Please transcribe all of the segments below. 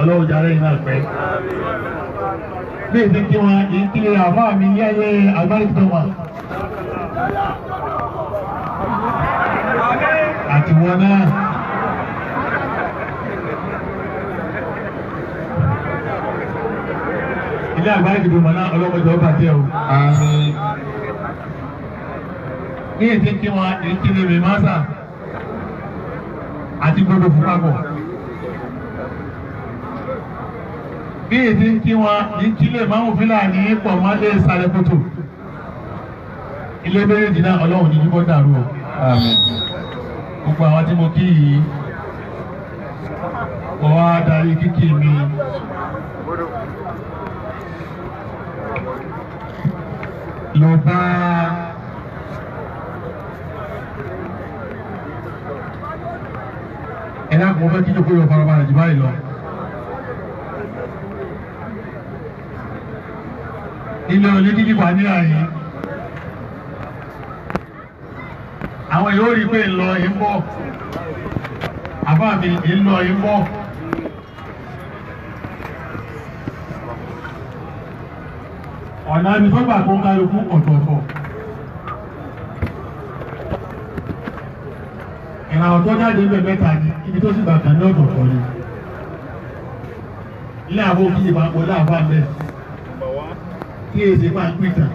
Ọlọ́run jàre yìí náà pẹ́. Bí èsì kí wọn ìkílẹ̀ àbá mi ní ayé àgbáríkì tó wà. Àti wọn náà. Ilé àgbáríkì tó wà náà ọlọ́mọdé ọba jẹ́ o. Àmín. Ní èsì kí wọn ìkílẹ̀ mi máa sà àti gbogbo fún papọ̀. Bí èsì kí wọn ìkílẹ̀ máa ń fúlàní pọ̀ mọ́lé ìsàlẹ̀ kòtò. Ilé méjèèjì náà ọlọ́run ní kíkọ́ dàrú o. Àmín. Gbogbo àwọn tí mo kí yìí, mo wá darí kíkí mi. Lọ bá ẹ dákun, mo fẹ́ kí jókòó yọ farabalẹ̀ jù báyìí lọ. Ilé onídìrí wà ní àyè. Àwọn yóò rí i pé ńlọ yìí ń bọ̀. Àbá mi ńlọ yìí ń bọ̀. Ọ̀nà ibi tó gbà kó ń kálukú ọ̀tọ̀ọ̀tọ̀. Ìràwọ̀ tó jáde ń bẹ̀ mẹ́ta ni, ibi tó sì gbà kàn ní ọ̀tọ̀ọ̀tọ̀ ni. Ilé àbó kí ìbá pọ̀ láàbá mẹ́. Kí èsì máa ń pìtàn.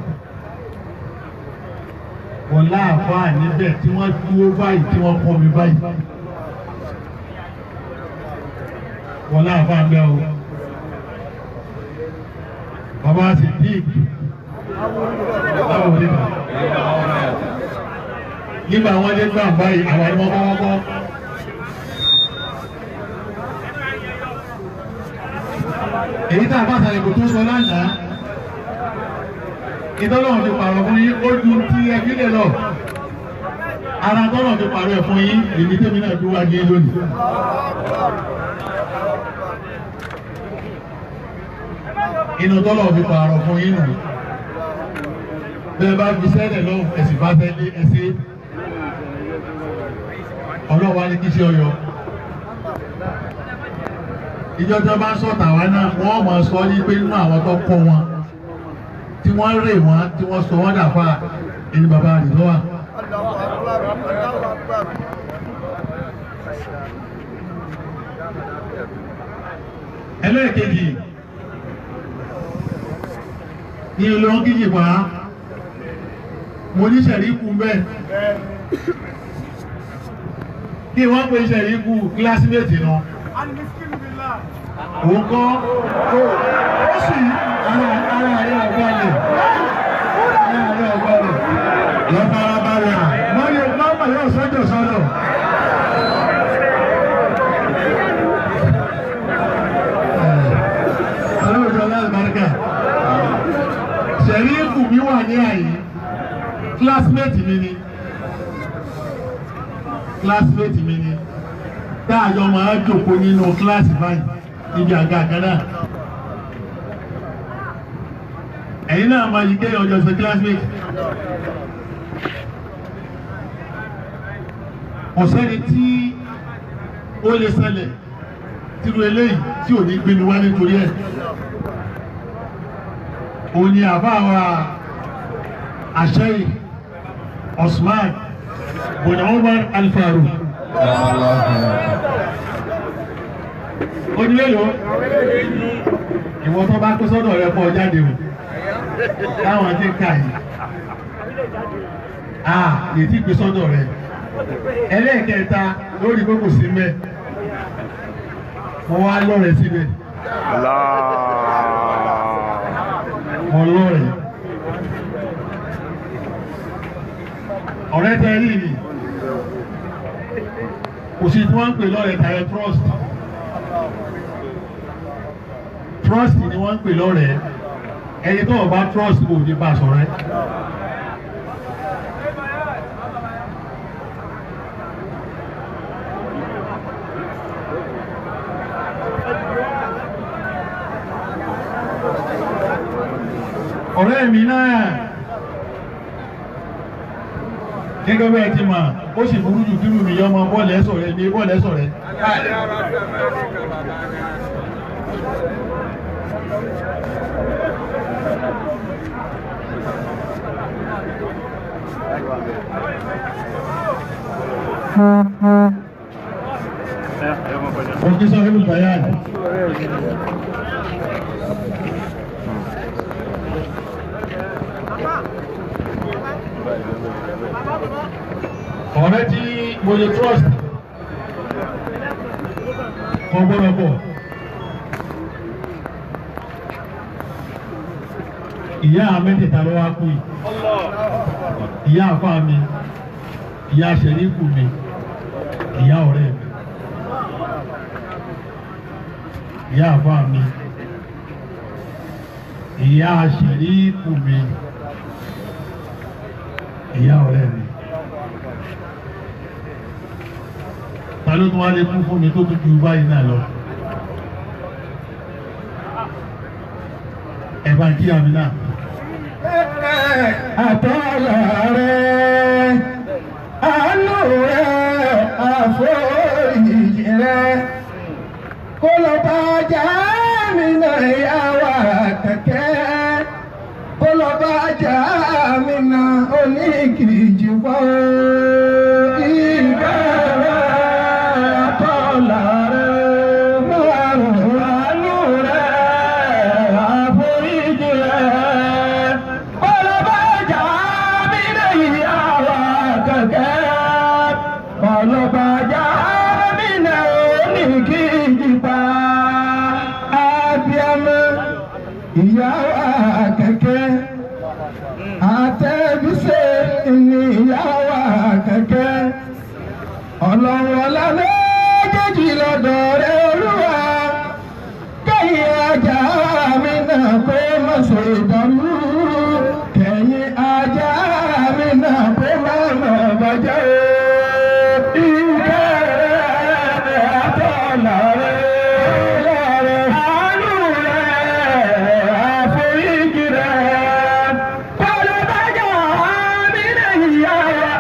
Wọ́n láàfáà níbẹ̀ tí wọ́n dúró báyìí tí wọ́n kọ́ mi báyìí. Wọ́n láàfáà ń bẹ́ o. Bàbá sì díìkì. Báwo ni bà? Nígbà wọn dé gbà báyìí, àwọn ni wọ́n kọ́kọ́ kọ́. Èyí tá a bá sàlẹ̀ kò tó sọ lánàá. Ìtọ́lọ́run ti pààrọ̀ fún yín, ó ju ti ẹbí lè lọ. Ara tọ́lọ́run ti pààrọ̀ ẹ̀ fún yín, èmi tèmi náà dúró wájú yín lónìí. Inú tọ́lọ́run ti pààrọ̀ fún yín nù. Bẹ́ẹ̀ bá fi sẹ́lẹ̀ lọ́hùn, ẹ̀sìn bá sẹ́lẹ̀ ẹ̀sìn. Ọlọ́run wá ní kí iṣẹ́ ọyọ. Ìjọ tí wọ́n bá ń sọ̀tà wá náà, wọ́n máa sọ ní pé nínú àwọn tó kọ́ wọn, tí wọ́n rè wọ́n, tí wọ́n sọ wọ́n dàfa, ẹni bàbá rẹ̀ lọ́wọ́. Ẹlẹ́ẹ̀kejì ní olóhùn kíjì pa, mo ní sẹ̀ríkù ń bẹ̀. Kí wọ́n pe sẹ̀ríkù kílásímẹ́tì náà. Òun kọ́ ó sì ara ara rẹ̀ ọ̀gbọ́n ara rẹ̀ ọ̀gbọ́n lọ farabalẹ̀ mọ́yé mọ́mọ́ yóò sọ́jọ́ sọ́dọ̀. Ọlọ́run aláàbáríkà. Sẹ̀ríkù mi wà ní àyè, kílásímẹ́tì mi ni, kílásímẹ́tì mi ni, táàjọ máa jókòó nínú kíláàsì báyìí níbi àga kan náà. Ẹ̀yin náà máa yí kéèyàn ọjọ́ ṣe classmate. Kò sẹ́ni tí ó lè ṣẹlẹ̀ tírú eléyìí tí ò ní gbé mi wá nítorí ẹ̀. Òun ni àbá wa Àṣẹ́yìn Osman bùnà Umar Al-Faruq. Oní mélòó? Ìwọ tó bá kó sọ́dọ̀ rẹ kọ́ jáde o. Táwọn ti ń kà yìí. À yìí ti gbé sọ́dọ̀ rẹ. Ẹlẹ́ẹ̀kẹta lórí pé kò sí mẹ́. Mo wá lọ́rẹ̀ síbẹ̀. Mo lọ́rẹ̀. Ọ̀rẹ́ tẹ rí mi. Kò sí tí wọ́n ń pè lọ́rẹ̀ tàyẹ trust. Trust ni wọ́n ń pè lọ́rẹ̀. Ẹni tó o bá trust kò ní bá a sọ̀rọ̀ ẹ. Ọ̀rẹ́ mi náà gẹ́gẹ́ bẹ́ẹ̀ ti mọ̀, ó sì burú jù kí mi yọ ọmọ bọ́ọ̀lù ẹ̀sọ̀ rẹ̀ ní bọ́ọ̀lù ẹ̀sọ̀ rẹ̀. Òkè sọ́hìlù Bayan. Ọ̀rẹ́ tí mo lè trust kò gbọ́dọ̀ bọ̀. Ìyá mẹ́tẹ̀ẹ̀ta ló wá kú yìí. Ìyá àfáà mi, ìyá ṣẹ̀ríkù mi, ìyá ọ̀rẹ́ mi. Ìyá àfáà mi, ìyá ṣẹ̀ríkù mi, ìyá ọ̀rẹ́ mi. Ta ló tún wá lè kú fún mi tó tún ju báyìí náà lọ? Ẹ bá kí àmì náà. Àtọ́lá rẹ̀, àánú rẹ̀, àforíjì rẹ̀, kó lọ bá Jámínà ìyá wa kẹ̀kẹ́, kó lọ bá Jámínà oníkìjì pọ̀. Ìgbà rẹ̀, àtọ́lá rẹ̀, àánú rẹ̀, àforíjì rẹ̀, kó lọ bá Jámínà ìyá wa kẹ̀kẹ́, kó lọ bá Jámínà oníkìjì pa. Abiyamọ ìyá wa kẹ̀kẹ́, àtẹ̀bíṣe ni ìyá wa kẹ̀kẹ́, ọlọ́run ọlá méjèèjì lọ́dọ̀ rẹ̀ olúwa, kẹ́yìn ajá mi náà kó má ṣe dàrú, kẹ́yìn ajá mi náà kó má má bàjẹ́ o. Ìkẹ́ rẹ̀ àtọ̀là rẹ̀, àánú rẹ̀, àforíjì rẹ̀, kọlọ́bàjá mi náà ìyá wa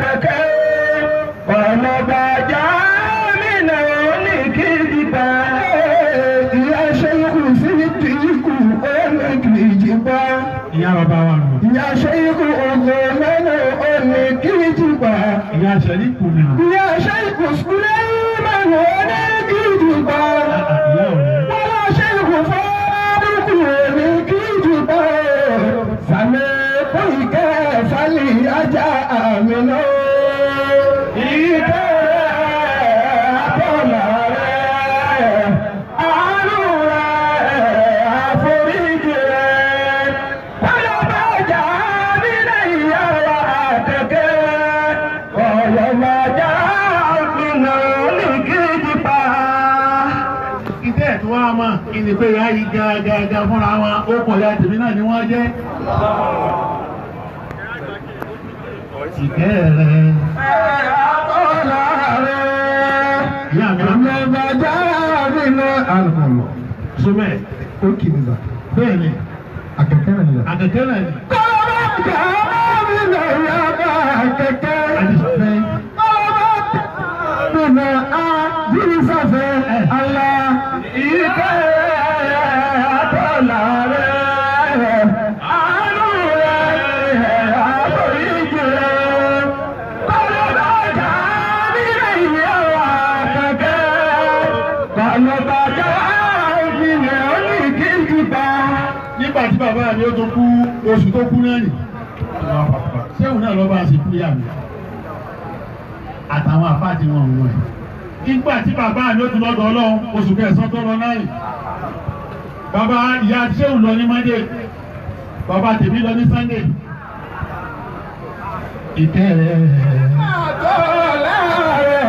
kẹ̀kẹ́, kọlọ́bàjá mi náà oníkìjì pa. Ìyá ṣẹ́yìnkù sí ìdíkù oníkìjì pa. Ìyá bàbá wa nù. Ìyá ṣẹ́yìnkù ògùn oníkìjì pa. Ìyá ṣẹ̀ríkù mi nù. Ìyá ṣẹ́yìnkù Sùlẹ́mánù oníkìjì pa. Ìyá ọ̀rẹ́. Wọ́n ṣẹ́yìnkù Fárúkù oníkìjì pa. Sàmì kúìkẹ́ fálì ajá àmì náà. Ìkẹ́ àtọ̀là rẹ̀, àánú rẹ̀, àforíjì rẹ̀. Kọ́lọ́bàjá nílẹ̀ ìyá wa kẹ̀kẹ́. Kọ́lọ́bàjá nínú oníkìjì pa. Ìtẹ́ ẹ̀ tí wọ́n á mọ̀ ìní pé ìyá yìí gàgàgà fúnra wọn, ó pọ̀ ya tèmi náà ni wọ́n jẹ́. Ìkẹ́ rẹ̀. Àtọ̀là rẹ̀. Ìyá mi náà. Kọ́lọ́bàjá nínú alùpùpù. Súnmẹ́. Ó kì í nìyà. Bẹ́ẹ̀ ni, Àkẹ́kẹ́ rẹ̀ nìyà. àkẹ́kẹ́ náà ni. Kọ́lọ́bàjá nínú ìyá kẹ̀kẹ́. Àdìsọ́fẹ́. Nínú àdìsọ́fẹ́ àlá ìkẹ́ àtọ̀là rẹ̀, àánú rẹ̀, àforíjì rẹ̀. Kọ́lọ́bàjá nínú ìyá kẹ̀kẹ́. Kọ́lọ́bàjá nínú oníkìjì pa. Nígbà tí bàbá mi ó tó kú, oṣù tó kú náà nì. Ṣéun náà lọ́ bá a ṣe kú yà mí. Àtàwọn àfáà tí wọ́n ń wọ̀ ẹ̀. Nígbà tí bàbá mi ó tún lọ́dọ̀ Ọlọ́run, oṣù kẹsàn-án tó lọ náà nì. Bàbá ìyá Ṣéun lọ ní Monday. Bàbá tèmi lọ ní Sunday. Ìkẹ́ rẹ̀. Àtọ̀là rẹ̀,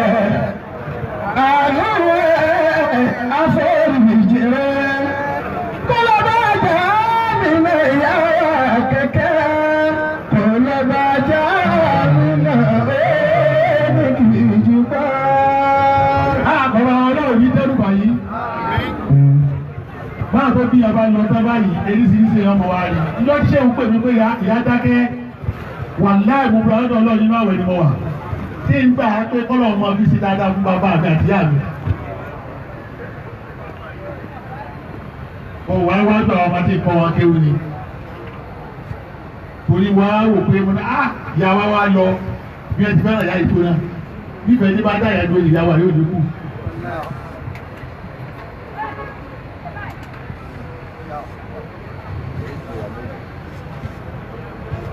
àánú rẹ̀, àforíjì rẹ̀. Kọ́lọ́bàjá nínú ìyá wa kẹ̀kẹ́. Kọ́lọ́bàjá nínú oníkìjì pa. Bàbá Ọlọ́run ní dẹ́rù báyìí. Báà tó bí ọba lọ tán báyìí, eríṣiríṣi ọmọ wa rí. Ìjọ tí ṣéun pè mí pé ìyá dákẹ́, wà láì mú bùrọ̀ lọ́dọ̀ Ọlọ́run nínú àwẹ̀ ni mo wà. Tí ń gbà pé kọ́lọ̀ ọmọ fi ṣe dáadáa fún bàbá mi àti ìyá mi. Ó wá wájú àwọn ọmọ tí kọ́ wọn kéwu ni. Torí wá wò pé mo ní á ìyá wa wá lọ bí ẹ ti fẹ́ràn ìyá ìtò náà. Bíbẹ̀ ní bá dá ìyá dúró ìyá wa yóò dínkù.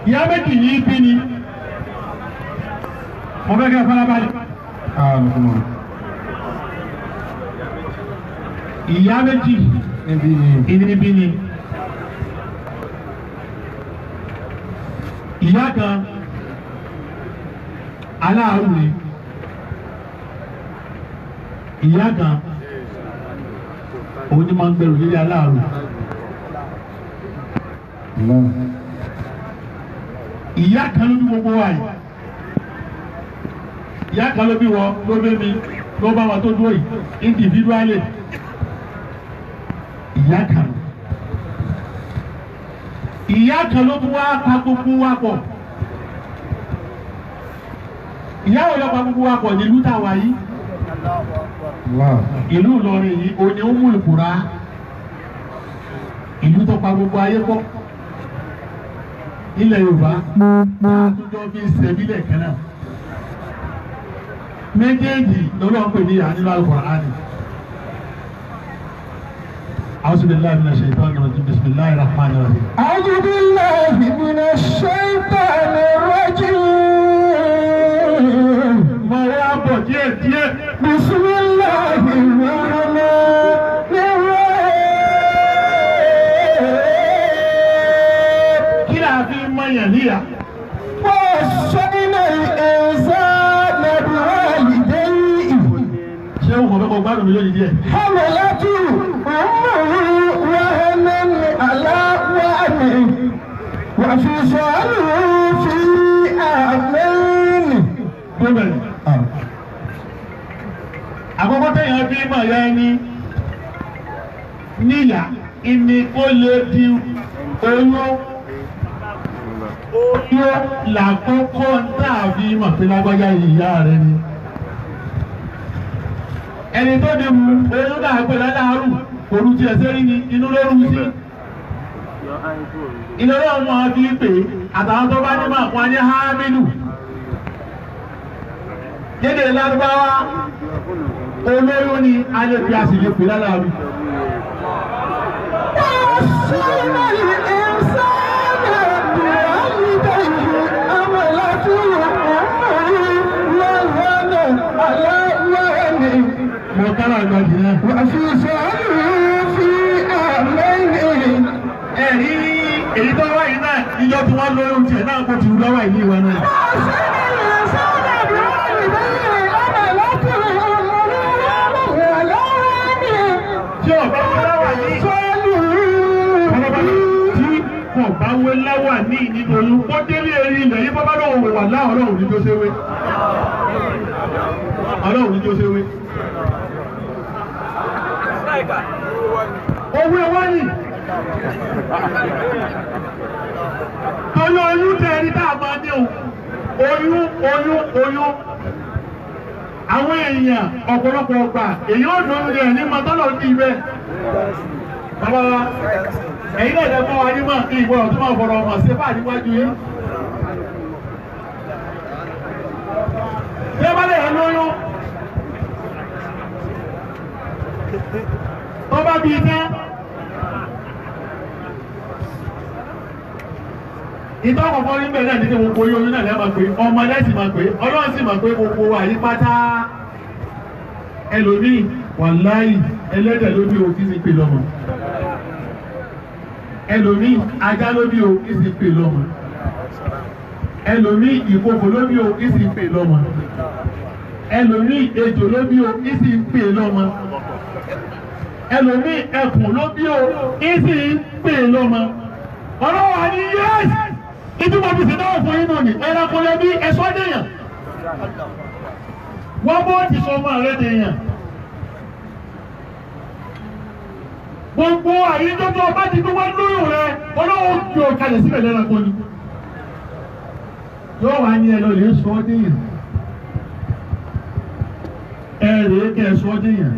Ìyá méjì yìí bí ni. Mo fẹ́ kẹ́ farabalẹ̀. Ìyá méjì ìníbí ni. Ìyá kan aláàrú ni. Ìyá kan òun ni máa ń gbẹrù lórí aláàrú. Ìyá kan ló bí gbogbo wa yìí. Ìyá kan ló bí wọ, ló bí mi, ló bá wa tó dúró yìí individually. Ìyá kan. Ìyá kan ló tún wá pa gbogbo wa pọ̀. Ìyá wo ló pa gbogbo wa pọ̀ nílùú tá a wà yìí? Ìlú Ìlọrin yìí, òní ó mú ìkura. Ìlú tó pa gbogbo ayé pọ̀. Ilẹ̀ Yorùbá, àtúnjọ bí sẹ́bílẹ̀ kan náà. Méjèèjì lọ́lọ́ ń pè ní ìyá nínú Al-Qur'ani. أعوذ بالله من الشيطان الرجيم بسم الله الرحمن الرحيم. أعوذ بالله من الشيطان الرجيم. Mo wá bọ̀ díẹ̀ díẹ̀. بسم الله الرحمن الرحيم. Kí la fi mọ̀yàn níyà? ووصينا الإنسان بوالديه. Ṣé o kò fẹ́ kó gbádùn mi lónìí díẹ̀? حملته أمه وهنا على وهن وفصاله في عامين. Bẹ́ẹ̀ni. Àkọ́kọ́ téèyàn fi mọ̀ ya ẹni níyà ìní kó lè di oyún. Oyún làkọ́kọ́ tá a fi mọ̀ pé lágbájá ìyá rẹ ni. Ẹni tó di oyún náà pè lálàárù òru tiẹ̀ sẹ́rí ni inú ló rú sí. Ìlọrọ̀ ọmọ fi pè é àtàwọn tó bá ní mọ̀ wọn ní Hámílù. Lédè Lárúbáwá olóyún ni a lè fi àsìlè pè lálàárù. ووصينا الإنسان بوالديه حملته أمه وهنا على وهن Mo kára àgbà jì náà. وفصاله في عامين. Ẹ̀rí èyí tó wáyé náà ìjọ tí wọ́n lóyún tiẹ̀ náà kò ti rú lọ́wọ́ ìlú ìwà náà. ووصينا الإنسان بوالديه حملته أمه وهنا على وهن Tí ọ̀bá wé láwà ní tí kò bá wé láwà ní nínú oyún kó délé eré ilẹ̀ yìí bọ́ bá lọ́wọ́ wò wà láwọn ọlọ́run ní tó ṣe wé. Ọlọ́run ní tó ṣe wé. Owó ẹwà yìí. Torí oyún tẹ ẹni tá a máa ní o. Oyún oyún oyún. Àwọn èèyàn ọ̀pọ̀lọpọ̀ ọgbà èyí ò dùn ní ẹni máa tọ́lọ̀ ní ibẹ̀. Bàbá wa, ẹ̀yin náà lẹ́kọ́ wa ní máa kí ìwọ ọ̀tún máa fọ̀rọ̀ ọmọ sí fáà níwájú yín. Ṣé bá lè yẹn lóyún? Tó bá bí iná. Ìtọ́ àkọ́kọ́ níbẹ̀ náà ní kí gbogbo oyún náà lẹ́ẹ̀ máa pé ọmọ lẹ́sìn máa pé Ọlọ́run sì máa pé gbogbo wa yí pátá. Ẹlòmíì wàláì ẹlẹ́dẹ̀ ló bí o kí sì pè lọ́mọ. Ẹlòmíì ajá ló bí o kí sì pè lọ́mọ. Ẹlòmíì ìkòkò ló bí o kí sì pè lọ́mọ. Ẹlòmíì ejò ló bí o kí sì pè lọ́mọ. Ẹlòmíì ẹkùn ló bí o kí sì pè lọ́mọ. Ọlọ́wà ni yẹ́sì. Ìtumọ̀ fi ṣèdáwọ̀ fún yín náà ni ẹranko lẹ́bí ẹ̀ṣọ́ dèèyàn. Wọ́n bó ti sọ ọmọ rẹ̀ dèèyàn. Gbogbo àyíjọ́jọ́ ọba ti gbogbo lóyún rẹ̀ ọlọ́wọ́ fi òkàlẹ̀ síbẹ̀ lẹ́ranko ni. Yóò wá ní ẹ lọ lè sọ ọ́ dèèyàn. Ẹ rèé kẹ́ ẹ sọ ọ́ dèèyàn.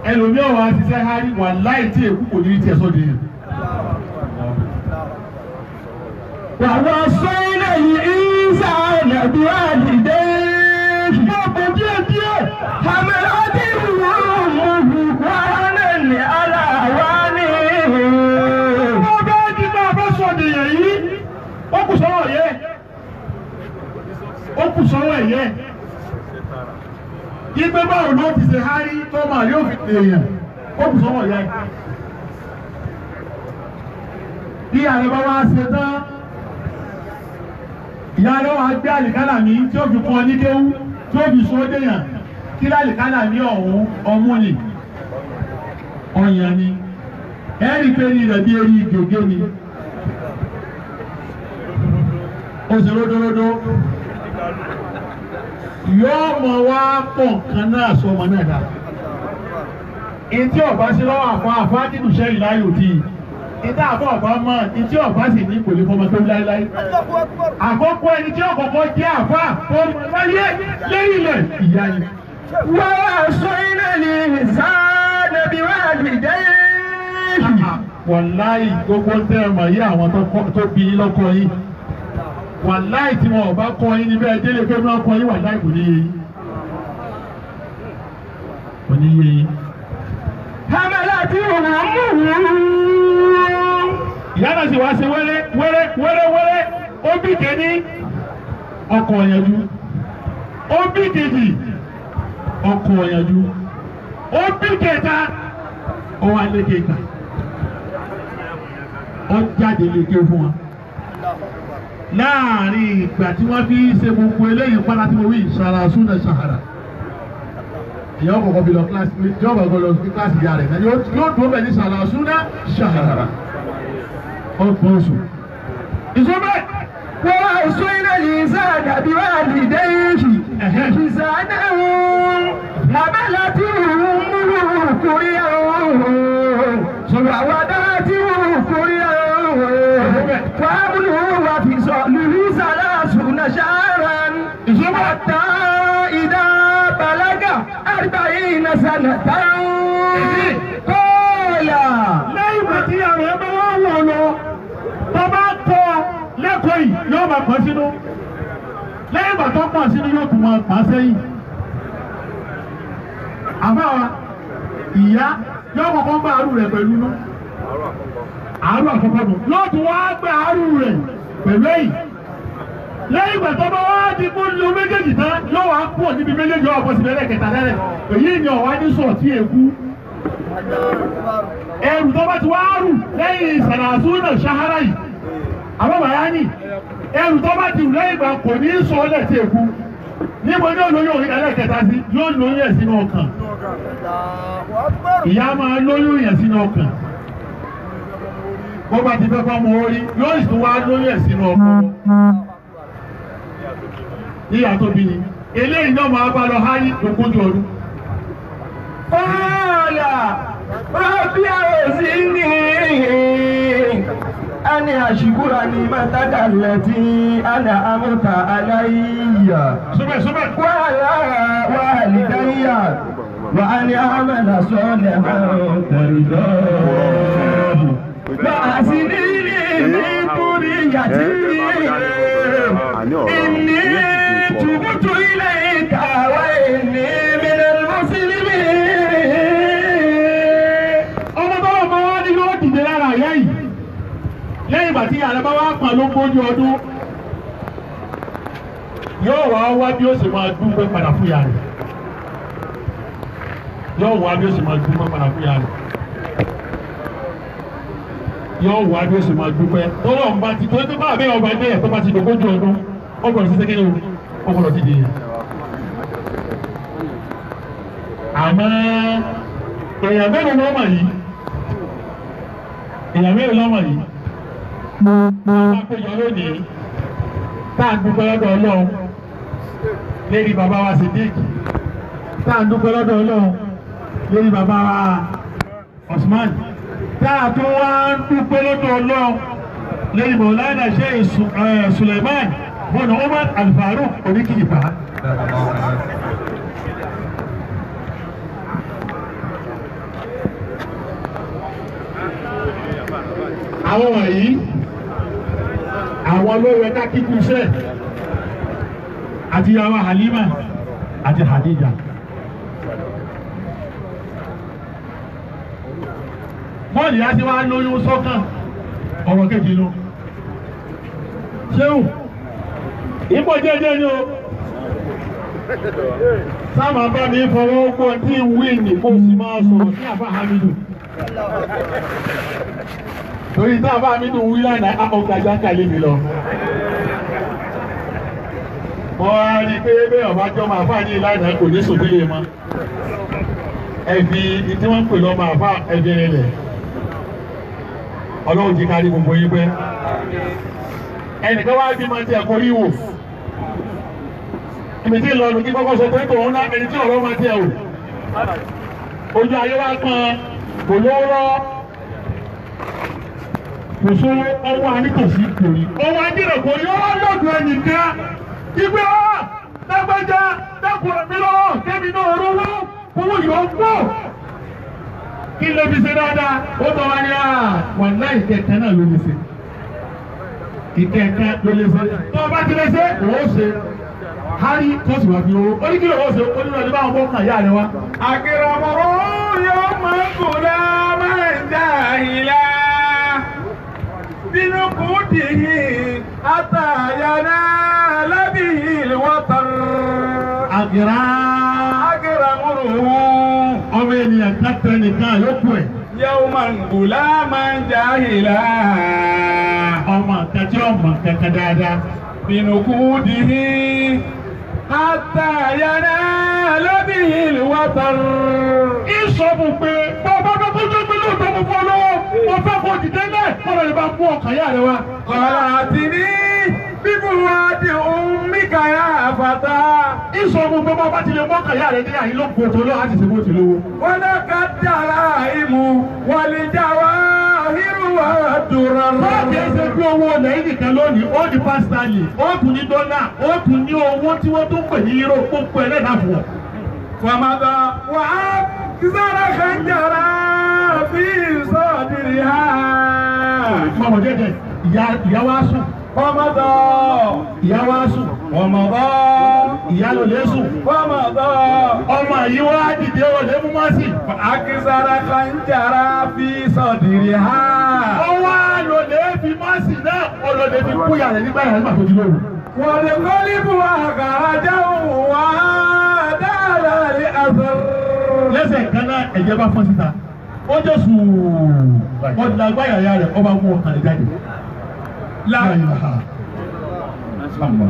Ẹlòmíràn wà á ṣiṣẹ́ hárí wà láì tí èkú kò ní rí tiẹ̀ sọ́dọ̀ yẹn. ووصينا الإنسان بوالديه Yóò díẹ̀ díẹ̀. حملته أمه وهنا على وهن. Wọ́n bá di bá a bá sọ̀dọ̀ yẹn yìí, ó kù sọ́wọ́ yẹ. Ó kù sọ́wọ́ yẹ. Ìgbé báwo ló ti ṣe hárí tó máa yóò fi èèyàn? Ó kù sọ́wọ́ yẹ. Bí ààrẹ bá wá ṣe tán, ìyá rẹ̀ wá gbé àlìkálà mi tí ó fi kọ́ ní kéwú tí ó fi sọ ó déyàn kí lálìkálà ní ọ̀hún ọmú ni ọ̀yàn ni ẹ̀rí pé ní rẹ̀ bí eré gègé ni ó ṣe ródóródó yóò mọ wá pọ̀ nǹkan náà sọ ọmọ náà dà ìtí ọ̀bá sí lọ́wọ́ àfọ àfọ àdínú sẹ́yìn láyò tí ìtí àfọ ọ̀bá mọ̀ ìtí ọ̀bá sì ní kò lè fọmọ tó láéláé àkọ́kọ́ ẹni tí ọ̀kọ̀kọ́ jẹ́ àfọ àfọmọ láyé lẹ́yìn ilẹ̀ ìyá ni. ووصينا الإنسان بوالديه. Wàláì gbogbo tẹ́ ẹ mọ̀ yí àwọn tó bí yín lọ́kọ yín. Wàláì tí wọn ò bá kọ́ yín níbẹ̀ délé pé wọ́n kọ́ yín wàláì kò ní yé yín. Kò ní yé yín. حملته أمه. Ìyá náà sì wá ṣe wẹ́rẹ́ wẹ́rẹ́ wẹ́rẹ́ wẹ́rẹ́ ó bí kẹ́ni ọkọ̀ ọ̀yànjú. Ó bí kejì ọkọ̀ ọ̀yànjú. Ó bí kẹta ó wá lékè gbà. Ó jáde lékè fún wa. Láàárín ìgbà tí wọ́n fi ṣe gbogbo eléyìí pátá tí mo wí ṣàràsúnà ṣàhàrà. Ìyá ọkọ̀ bí lọ kíláàsì yóò bá lọ sí kíláàsì ìyá rẹ̀ náà yóò dúró bẹ̀ ní ṣàràsúnà ṣàhàrà. Ọgbọ̀n oṣù. Ìṣọ́bẹ̀. ووصينا الإنسان بوالديه إحسانا حملته أمه كرها ووضعته كرها وحمله وفصاله 30 شهرا حتى إذا بلغ 40 سنة قال. Lẹ́yìn ìgbà tí àwọn ẹ bá wá wọ̀ lọ, tó bá kọ́ lẹ́kọ̀ọ́ yìí yóò máa pọ̀ sínú. Lẹ́yìn ìgbà tó pọ̀ sínú yóò tún máa pa sẹ́yìn. Àbáwa ìyá yóò kọ́kọ́ gbá àrù rẹ̀ pẹ̀lú inú. Àrù àkọ́kọ́ nù. Yóò tún wá gbá àrù rẹ̀ pẹ̀lú ẹ̀yìn. Lẹ́yìn ìgbà tó bá wá di kó lo méjèèjì tán yóò wá kúrò níbi méjèèjì ọ̀pọ̀ síbi ẹlẹ́kẹta lẹ́rẹ̀. Èyí ni ọ̀wá ní sọ̀ tí èkú. Ẹrù tó bá ti wá rù lẹ́yìn ìsàlàsúnà ṣahara yìí àwọn bàyá ní ẹrù tó bá ti rù lẹ́yìn ìgbà kò ní sọ ọ́ lẹ́tí èkú níbo ní olóyún òun ẹlẹ́kẹta sí yóò lóyún ẹ̀ sínú ọkàn. Ìyá máa lóyún yẹn sínú ọkàn. Bó bá ti fẹ́ fọ́ mọ orí yóò sì tún wá lóyún ẹ̀ sínú ọkàn. Níyà tó bí ni eléyìí náà máa bá lọ háyí ogójì ọdún. قال رب أوزعني أن أشكر نعمتك التي أنعمت علي Súnmẹ̀ súnmẹ̀. وعلى والدي وأن أعمل صالحا ترضاه وأحسن لي من ذريتي إني تبت إليك وإني من المسلمين. Ọmọ tó wà máa wá ní yóò dìde lára ìyá yìí. Lẹ́yìn ìgbà tí ìyá rẹ̀ bá wá pa lógójì ọdún, yóò wá wá bí ó sì máa dúpẹ́ padà fún ìyá rẹ̀. Yóò wá bí ó sì máa dúpẹ́ padà fún ìyá rẹ̀. Yóò wá bí ó sì máa dúpẹ́. Tọ́lọ̀ ń bá ti tó tó bá àbẹ́ ọba dé ẹ̀ tó bá ti dógójì ọdún, ó gbọ́dọ̀ sí sẹ́kẹ́rẹ́ o, ó gbọ́dọ̀ ti dè yẹn. Àmọ́ èèyàn mélòó ló mọ̀ yìí? Èèyàn mélòó ló mọ̀ yìí? Bá péjọ lónìí, tá à ń dúpẹ́ lọ́dọ̀ Ọlọ́run lérí bàbá wa Sidik, tá à ń dúpẹ́ lọ́dọ̀ Ọlọ́run lérí bàbá wa Osman, tá à tún wá ń dúpẹ́ lọ́dọ̀ Ọlọ́run lérí Mọ̀lánà Sheikh Suleiman bọ́nà Umar Al-Faruq oníkìyìpá. Àwọn wọ̀nyí àwọn ló yẹ ká kíkú iṣẹ́ àti ìyàwó Halima àti Hadija. Bọ́ọ̀lù yá ti wá lóyún sọ́kàn ọ̀rọ̀ kejì ló. Ṣéwù, ìbò jẹ́jẹ́ ni o. Sáàmà bá mi fọwọ́ gbọ́ tí ń wí ní kó sì máa sọ̀rọ̀ sí àbá Hamidu. Torí tí àbá Hamidu wí lánàá, ọgbà jákà lé mi lọ. Mo á rí i pé bẹ́ẹ̀ ọba jọ́ máa fà ní ìlànà kò ní sòdílé mọ́. Ẹ̀fì tí wọ́n ń pè lọ́mọ àfà ẹ̀fì rẹ̀. Ọlọ́run ti kárí gbogbo yín pẹ́. Ẹnìkan wá bí máa ti ẹ̀kọ́ rí wò. Ibi tí ìlọrin kí kọ́kọ́ sọ pé tòun ná ẹni tí ọ̀rọ̀ máa ti ẹ̀ wò. Ojú ayé wá kan kò lówó lọ́wọ́. Kò sówó ọwọ́ anítòsí kò rí. Ọwọ́ adìrẹ̀ kò rí ó lọ́dún ẹnìkan. Ìgbé ọ́ lágbájá dákun mi lọ́wọ́ kẹ́mi náà rówó owó yóò gbọ́. Kí ló fi ṣe dáadáa? Ó tọ́ wa ní à wàláhì ìkẹ̀kẹ́ náà ló lè ṣe. Ìkẹ̀kẹ́ ló lè ṣe. Tó o bá ti lè ṣe, òun ó ṣe. Hárí tó sì wà fi owó. Ó ní kí ló ó ṣe? Ó ní lọ́ọ́ ní báwọn bọ́ kàn yá rẹ wá. Àkìrọ̀mọ̀rọ̀ yóò máa ń kó dá máa ń dá ìlà. Bínú kù dìhì àtàyànà lábìhì wọ́tàr. Àkìrá. Àkìrọ̀mọ̀rọ̀. Ọmọ ènìyàn kàtẹ nìkan yóò kú ẹ̀. Yawman gulaman jahila. Ọmọ kẹtí ọmọ kẹkẹ dáadáa. Binukudihi hatta yanala bihil watar. Ìsọ̀bù pé bàbá bá tó tó gbé lóòótọ́ mo fọ́ lọ́wọ́ mo fẹ́ kó dìde lẹ̀ kọ́lọ̀ lè bá mú ọkàn yá rẹ wá. Qalatini bifuadi ummika ya fata. Ìsọ̀bù pé bàbá ti lè mú ọkàn yá rẹ dé àyín ló kó tó lọ́ àti ṣe bó ti lówó. Walakad-daraimu wal-jawahiru wad-durar. Báàgì ẹsẹ̀ bí owó ilẹ̀ yìí nìkan lónìí, ó di pásítálì, ó tún ní dọ́là, ó tún ní owó tí wọ́n tún pè ní euro gbogbo ẹ̀ lẹ́nà fún ọ. Famada wa akthara khanjara fi sadriha. Mọ̀mọ́ jẹ́jẹ́, ìyá wa sùn. Famada. Ìyá wa sùn. Famada. Ìyá ló lè sùn. Famada. Ọmọ yìí wá dìde ó lè mú mọ́ sí. Akthara khanjara fi sadriha. Ọwọ́ ló lè fi mọ́sì náà, ó ló lè fi kúyà rẹ̀ nígbà yàrá nígbà tó di lóru. Wal-qalbu akhrajahu wa dala li-athar. Lẹ́sẹ̀ kan náà ẹ̀jẹ̀ bá fọ́n síta. Ó jẹ́ sùúrù. Ọ̀dàgbà yàrá rẹ̀ ọba mú ọkàn rẹ̀ jáde.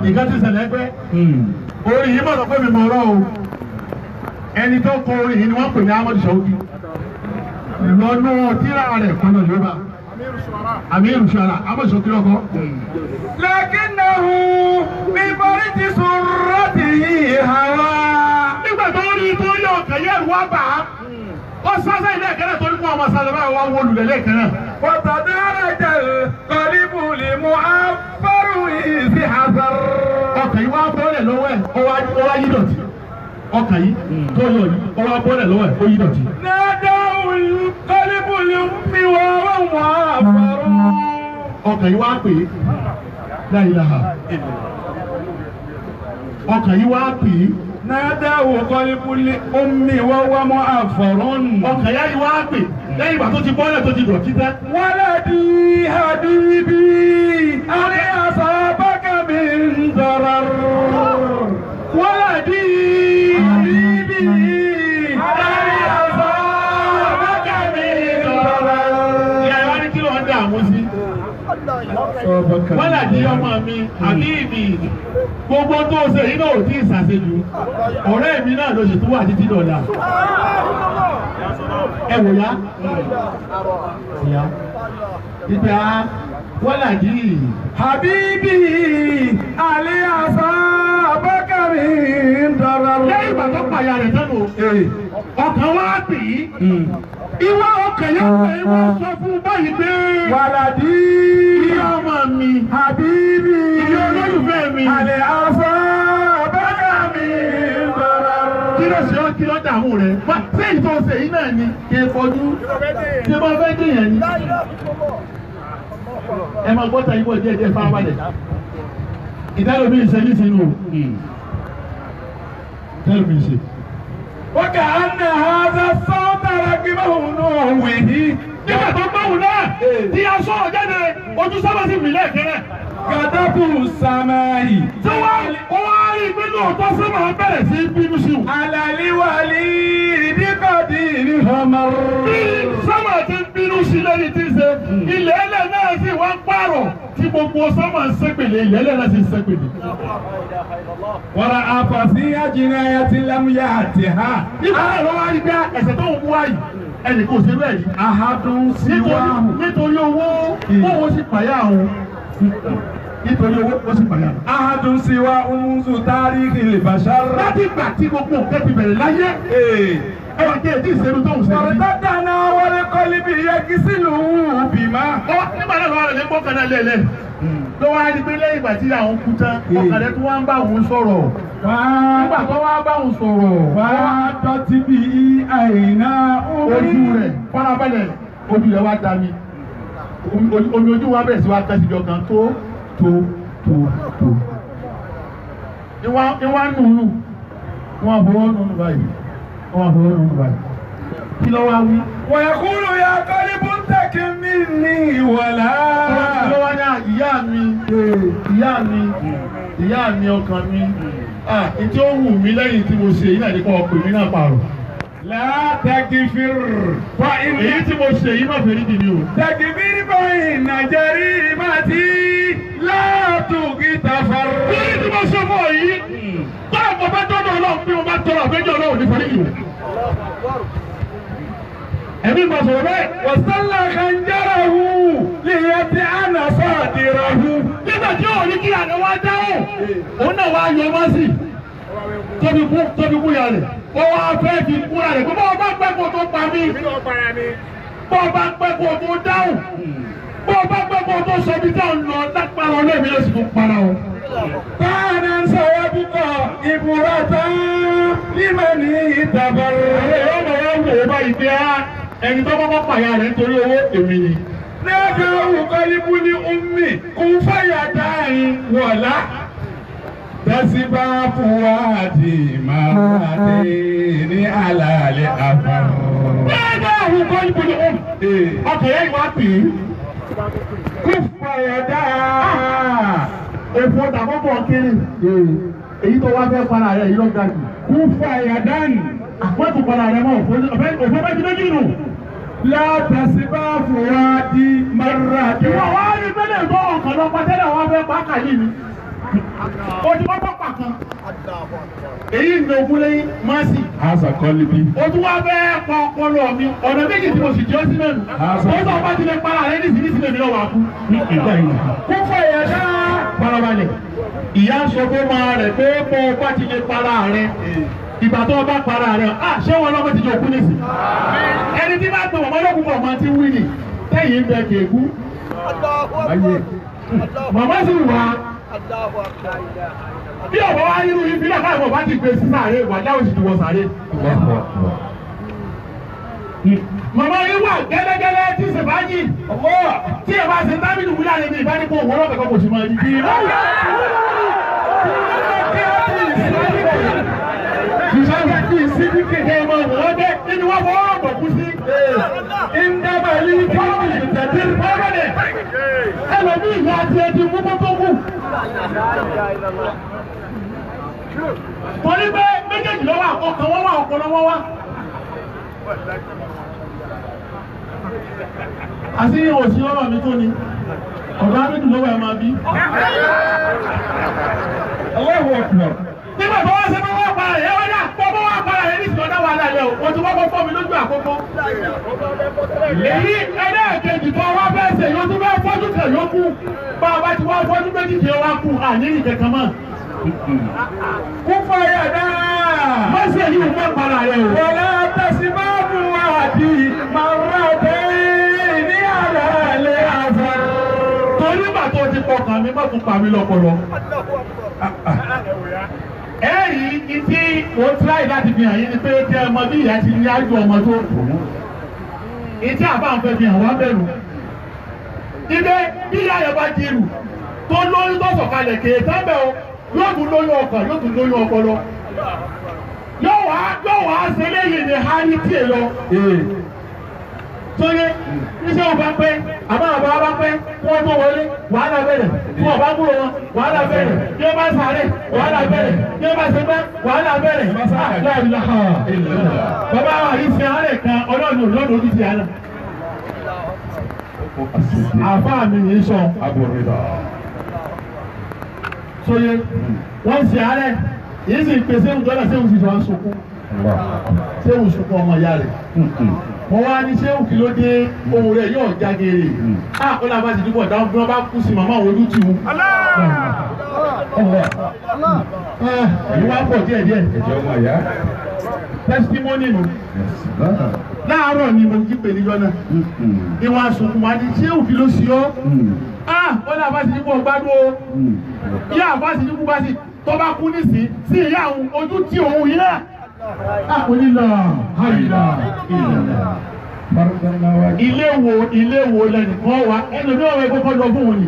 Ìkan ti ṣẹlẹ̀ pé orin yìí mọ̀ sọ pé mi mọ̀ ọ̀rọ̀ o. Ẹni tó kọ orin yìí ni wọ́n pè ní Ahmadu Shauki. Lọ́nà tíra rẹ̀ kọ́nà Yorùbá. Amiru Shuara, Ahmadu Shauki lọ́kọ́. Lakinnahu bi farji surratihi hawa. Nígbà tó rí tó yọ ọkàn yẹn wá bà á. Ó sásá ilé ẹ̀kẹ́ náà tó ní kó ọmọ sálọ báyìí wá wó lulẹ̀ lẹ́ẹ̀kan náà. Fatadaraja al-qalbu li-mu'affar fi hazar. Ọkàn yìí wá bọ́lẹ̀ lọ́wọ́ ẹ̀, ó wá yí dọ̀tí. Ọkàn yìí tó yọ yìí, ó wá bọ́lẹ̀ lọ́wọ́ ẹ̀, ó yí dọ̀tí. Nadahu al-qalbu li-ummi wa huwa mu'affar. Ọkàn yìí wá pè é. La ilaha. Ọkàn yìí wá pè é. Nadahu qalbu li-ummi wa huwa mu'affar. Ọkàn yìí wá pè é. Lẹ́yìn ìgbà tó ti bọ́lẹ̀ tó ti dọ̀tí tán. Waladi habibi hal asabaka min darar. Waladi habibi hal asabaka min darar. Ìyá ìwá ní kí ló ń dààmú sí? Waladi ọmọ mi, habibi, gbogbo tó ṣe yìí náà ò tí ì ṣàṣejù. Ọ̀rẹ́ mi náà ló ṣe tó wà títí dọ̀la. Ẹ wò ya. Ìyá. Ìgbà waladi habibi hal asabaka min darar. Lẹ́yìn ìgbà tó pàyà rẹ̀ sẹ́nu, ọkàn wá pè é. Ìwọ ọkàn yẹn pè é wọ́n sọ fún báyìí pé. Waladi ìyá ọmọ mi. Habibi ìyá olólùfẹ́ mi. Hal asabaka min darar. Kí ló ṣe ọ́ kí ló dààmú rẹ̀? Ṣé ìtọ́ ṣe yìí náà ni? Kí ẹ fojú. Ṣé bá fẹ́ dé yẹn ni? Ẹ máa gbọ́ ta ibò díẹ̀ díẹ̀ fáwọn ìdálómi ìṣe ní sinú. Ìdálómi ìṣe. وكأن هذا الصوت ركبه نوه. Nígbà tó gbóhùn náà tí a sọ̀rọ̀ jáde ojú sábà sì mí lẹ́ẹ̀kẹ́rẹ́. غضب السماء. Tí wọ́n wá rí i pé lóòótọ́ sọ́mà bẹ̀rẹ̀ sí bínú sí i. على الوليد قدير همر. Bí sọ́mà ti ń bínú sí lẹ́yìn tí ń ṣe ilẹ̀ ẹlẹ̀ náà sì wá ń pààrọ̀ tí gbogbo sọ́mà ń ṣépèlé ilẹ̀ ẹlẹ̀ náà sì ń ṣépèlé. ورأى ففيها جناية لم يأتها. Nígbà náà ló wá rí pé ẹ̀ṣẹ̀ tó ń mú wáyìí ẹnì kò ṣe bẹ́ẹ̀ yìí. أحد سواه. Nítorí owó owó sì pàyà òun. Nítorí owó ó sì pàyà. أحد سواه منذ تاريخ البشر. Láti ìgbà tí gbogbo nǹkan ti bẹ̀rẹ̀ láyé ẹnì kí èdè ìṣerú tó ń ṣe. وارتدنا والقلب يغسله بما. Nígbà náà lọ́wọ́ rẹ̀ lé gbọ́kàn náà lélẹ̀. Ló wá rí pé lẹ́yìn ìgbà tí àwọn kú tán, ọkàn rẹ̀ tún wá ń bá òun sọ̀rọ̀. Nígbà tó wá bá òun sọ̀rọ̀. وعادت به عيناه. Ojú rẹ̀ farabalẹ̀ ojú rẹ̀ wá dami. Omi ojú wa bẹ̀rẹ̀ sí wá kán síbi ọkàn tó tó tó tó. Ìwà nùnú. Wọ́n fọwọ́ nùnú báyìí. Wọ́n fọwọ́ nùnú báyìí. Kí ló wá wí? ويقول يا قلب انتقم مني ولا. Kí ló wá ní ìyá mi? Ìyá mi, ìyá mi ọkàn mi. Ìtí ó wù mí lẹ́yìn tí mo ṣe yìí náà ní kó ọkùnrin mi náà pààrọ̀. لا تكفر فإن Èyí tí mo ṣe yìí má fèrè dì mí o. تكفر فإن جريمتي لا تغتفر. Èyí tí mo ṣe fún ọ yìí, báwo mo bá dọ́dọ̀ Ọlọ́run bí mo bá tọrọ àbẹ́jọ́ Ọlọ́run ní fèrè yìí o. Ẹ̀mí ma sọ̀rọ̀ bẹ́ẹ̀. وصلى خنجره ليطعن صادره. Nígbà tí òun ní kí àná wá dáhùn, òun náà wá yọ ọmọ sí. Tóbi kú ya rẹ̀. Ó wá fẹ́ fi kúra rẹ̀ pé bọ́ọ̀ bá pẹ́ kó tó pa mí. Bọ́ọ̀ bá pẹ́ kó tó dáhùn. Bọ́ọ̀ bá pẹ́ kó tó sọ bí táwọn lọ lápára ọlọ́ọ̀mí ló sì tún para o. كان سيبقى عبرة لمن اتبر. Àwọn ọmọ wa wò ó báyìí pé á ẹni tó kọ́kọ́ pàyà rẹ̀ nítorí owó èmi ni. نافع قلب لأم كن فيدان ولا تسبا فؤادي مرتين على الأثر. Bẹ́ẹ̀ni àwọn kọ́ ibo ni ó. Ọkọ̀ yẹn wá pè é. كف يداه. Èfó tàkọ́kọ́ kiri. Èyí tó wá fẹ́ para rẹ̀ yìí ló ga jù. كف يدان. Wọ́n tún para rẹ̀ mọ́ òfó méjì méjì nù. لا تسبا فؤادي مرتين. Ìwọ wá rí pẹ́lẹ́ ìgbọ́ ọkàn lọ pàtẹ́lẹ̀ wọ́n fẹ́ pa kàyí mi. O ti kọ́kọ́ pa kan. Èyí ń lo ogún lẹ́yìn máa sì. هذا قلبي. O tún wá fẹ́ pa ọpọlọ mi. Ọ̀nà méjì tí mo sì jọ́ sí mẹ́nu. Ó sọ bá ti lè para rẹ̀ nísìnyí sílẹ̀ mi lọ́wọ́ àkú. كف يداه. Farabalẹ̀. Ìyá sọ fún ọmọ rẹ̀ pé bọ́ ọ bá ti lè para rẹ̀. Ìgbà tó o bá para rẹ̀, à ṣé wọn lọ́mọ ti jọ kú nísì? Ẹni tí bá pe màmá lókun pọ̀ máa ti wí ni. Tẹ́yìn ń bẹ kéèkú. Màmá sì wà. Bí ọ̀bọ̀ wá irú ibi náà káàbọ̀ bá ti gbé sí sàárè, wà láwọn sì ti wọ sàárè. Màmá yín wà gẹ́lẹ́gẹ́lẹ́ tí sèbáyì. Tí ẹ bá ṣe tábìlì wúlò àlejò ìbánikó òwúrọ̀ kẹ̀kọ́ kò sì máa rí. Torí pé méjèèjì ló wà, ọkàn wọn wà, ọpọlọ wọn wà. Àti òsì ọ̀rọ̀ mi tó ni, ọ̀gá méjì ló wà ẹ̀ máa bí. Allahu Akbar. Nígbà tó wá ṣe pé wọ́n para rẹ̀ wọ́n dà pọ̀ bọ́ wọ́n para rẹ̀ ní ìsìn ọ̀dá wàhálà rẹ̀ o, o ti wọ́pọ̀ fọ́ mi lójú àkọ́kọ́. Èyí ẹlẹ́ẹ̀kejì tó wá fẹ́ ṣe yóò tún fẹ́ fọ́jú kẹ̀ yóò kú. Bá a bá ti wá fọ́jú méjì kì í wá kú, àní ìkẹ̀kẹ̀ mọ́. Kú fàyàdá. Má ṣe yìí mọ́ para rẹ̀ o. Wọlé tẹ̀síbáàbù àdì màrúwàdé ní àlàlẹ́ àfọ̀. Torí ìgbà tó ti pọkàn mi, má tún pa mí lọ́pọlọ. Ẹ rí i tí mo tíráì láti fi hàn yín ni pé kí ẹ mọ bí ìyá ti ní ájú ọmọ tó. Ìtí àbá ń fẹ́ fi hàn wá bẹ̀rù. Ibẹ̀ bí ìyá rẹ̀ bá dirù tó lóyún tó sọ̀kalẹ̀ kèé sábẹ̀ o yóò tún lóyún ọkàn yóò tún lóyún ọpọlọ. Yóò wá ṣe léyìn ní hání tiẹ̀ lọ. Sóyè níṣẹ́ ò bá pẹ́ àbá àbá bá pẹ́ wọ́n tó wọlé wàhálà bẹ̀rẹ̀ tí wọ́n bá kúrò wọn wàhálà bẹ̀rẹ̀ bí wọ́n bá sáré wàhálà bẹ̀rẹ̀ bí wọ́n bá ṣe pẹ́ wàhálà bẹ̀rẹ̀. Bàbá wa yìí ṣe àárẹ̀ kan ọlọ́run lọ́dún ojú ti àná. Àfáà mi yìí sọ. Sóyè wọ́n ṣe àárẹ̀ yìí sì pèsè ìjọba sẹ́wọ̀n sì sọ sunkún sẹ́wọ̀n sunkún ọmọ ìyá rẹ̀. Mo wá ní sẹ́wọ̀n kí ló dé ohun rẹ̀ yóò jágere. Á ó làbá sì dúpọ̀ dáhùn bí wọ́n bá kú sí màmá òun ojú tì wú. Èyí wá pọ̀ díẹ̀ díẹ̀. Testimony nù. Láàárọ̀ ni mo jí pè níjọ́ náà. Ìwọ̀n àsùnkùn wa ní sẹ́wọ̀n kí ló ṣe ọ́. Á ó làbá sì dúpọ̀ gbádùn o. Ìyá àbá sì dúpọ̀ bá sì tó bá kú nísìn sí ìyá òun ojú tí òun yìí náà. Onílà àyìnlá ìlànà. Ilé wo lẹ́nìkan wá ẹnu ní ọ̀rọ̀ ẹgbẹ́ kọ́ lọ fún òun ni.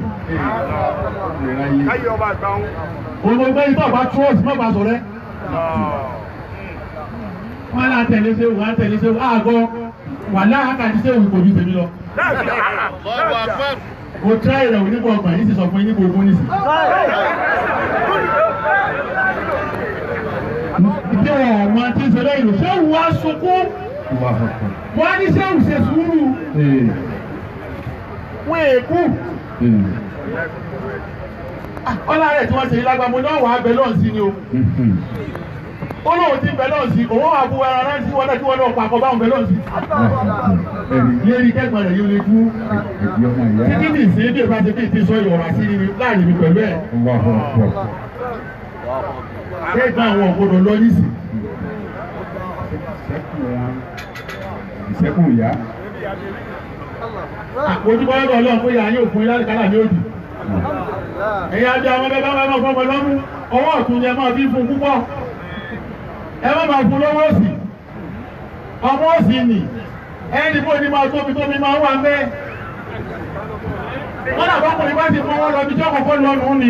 Òun gbé ibà bá trọ́ọ̀sì má bàa sọ̀rẹ́. Wọ́n á tẹ̀lé ṣé wọ́n á tẹ̀lé ṣé àgọ́ wà láhàkàtí ṣé òun kò ju tèmi lọ. Mo tíra ìrẹ̀ òní bọ̀ ọgbà yìí sì sọ fún yín ní gbogbo nísìn. Ìdí ọmọ tí ń ṣẹlẹ̀ ìlú ṣé wù á sunkún wọ́n á ní ṣé wù ṣe sùúrù wọ́n èkú. Ọlá rẹ̀ tí wọ́n ṣe lágbàmú náà wà á bẹ lọ́ọ̀ sí ni o. Ó lóun ti bẹ lọ́ọ̀ sí òun wà bu ara rẹ̀ sí wọn náà kí wọ́n náà pa àkọ́ báwọn bẹ lọ́ọ̀ sí. Lérí kẹ́gbọ̀n rẹ̀ yóò lè kú. Títí ní ìsìn bí ìbá ṣe bí ìtì sọ ìwọ̀rọ̀ àti láàrin mi pẹ̀lú ẹ̀. Kẹ́gbọ́n àwọn ògbódò lọ nísìn. Ìṣẹ́kù ìyá. Àpòjúbọ́ lọ́dọ̀ Ọlọ́run pé ìyá yóò fún yín láti kálà ní òdì. Ẹ̀yin ajá ọmọ bẹ́ẹ̀ bá máa fọmọ lọ́mú, ọwọ́ ọ̀tún ni ẹ máa fi fún púpọ̀. Ẹ má máa fún lọ́wọ́ òsì. Ọmọ òsì nì. Ẹni bó ni máa tóbi tóbi máa wà mẹ́. Wọ́n dàbọ̀ ọkùnrin bá ti fọwọ́ lọ bí tí ọkọ̀ lọ nù ní.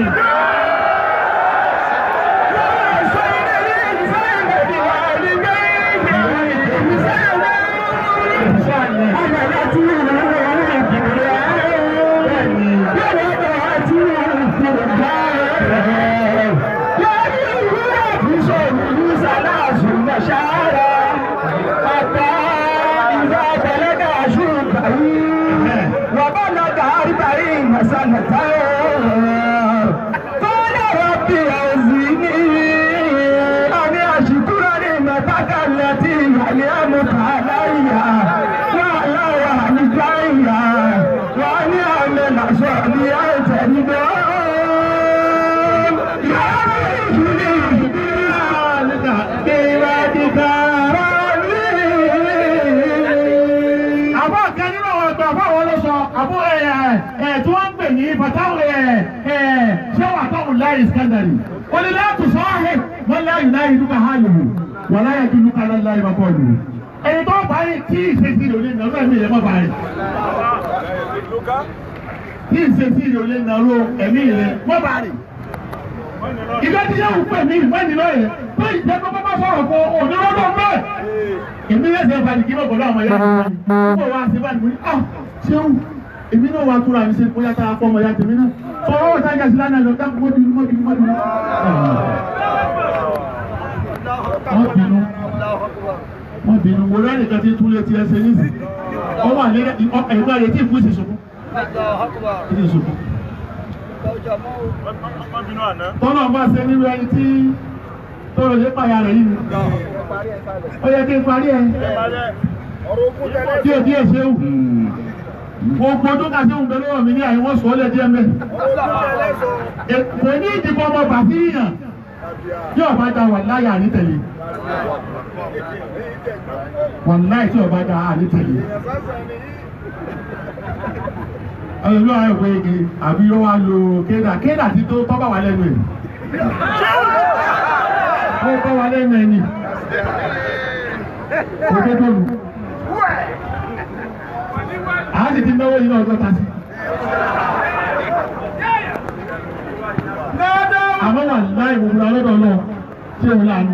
Tí wọ́n ń pè ní fatawu ṣé wà tó láyé Iskandari ó ní láti sọ ọ́ wọ́n láyé láyé lúkà ha lòwò wọ́n láyé kí lúkà láyé bá kọ́ lòwò. Ẹni tó bá rí tí ìṣesí rẹ̀ ò lè nàró ẹ̀mí rẹ̀ má bá rí. Tí ìṣesí rẹ̀ ò lè nàró ẹ̀mí rẹ̀ má bá rí. Ìgbà tí yóò pè mí ìmọ̀ni lọ́yẹ̀ tó ìjẹ́ tó bá sọ̀rọ̀ fún òní lọ́dọ̀ mẹ́. Èmi yóò ṣe balùwẹ̀ kí wọ́n pẹ̀lú àwọn ẹ̀yà mi. Wọ́n wá sí balùwẹ̀ ní ah ṣéwù èmi náà wá túra mi ṣe bóyá tá a fọ́ ọmọ ya tèmi náà. Sọ̀rọ̀ wọ́n sáyà sí lánàá lọ dákun mọ́ bínú mọ́ bínú mọ́ bínú. Wọ́n bínú wọ́n bínú mo lẹ́rìí kan tí tún lé tiẹ̀ ṣe nísì. Ọwọ́ àlẹ́ ẹ̀gbọ́n rẹ̀ tí ì fún ìṣèṣokún. Ìṣèṣokún. Tọ́lọ̀ bá ṣe nínú ẹni tí tọ́lọ̀ lè pàyà rẹ̀ yìí. Ó yẹ kí n parí ẹ. Díẹ̀ díẹ̀ ṣe wù. Gbogbo tó ka ṣe ń bẹ lọ́wọ́ mi ní àyè wọ́n sọ ọ́ lẹ̀ díẹ̀ mẹ́. Kò ní ìdìbò ọmọ bàtí yàn. Yóò bá da wà láyà ní tẹ̀lé. Wà láyà tí ọba da àní tẹ̀lé. Ẹlòmí àwọn ìwé igi àbí yóò wá lo kéda kéda ti tó tọ́ bá wà lẹ́nu ẹ̀. Ó bá wà lẹ́nu ẹ̀ ni. Kò tó tó lù. Àá sì ti náwó yìí náà ọjọ́ ta sí. Àmọ́ wà láì wúra lọ́dọ̀ náà tí òun láàánú.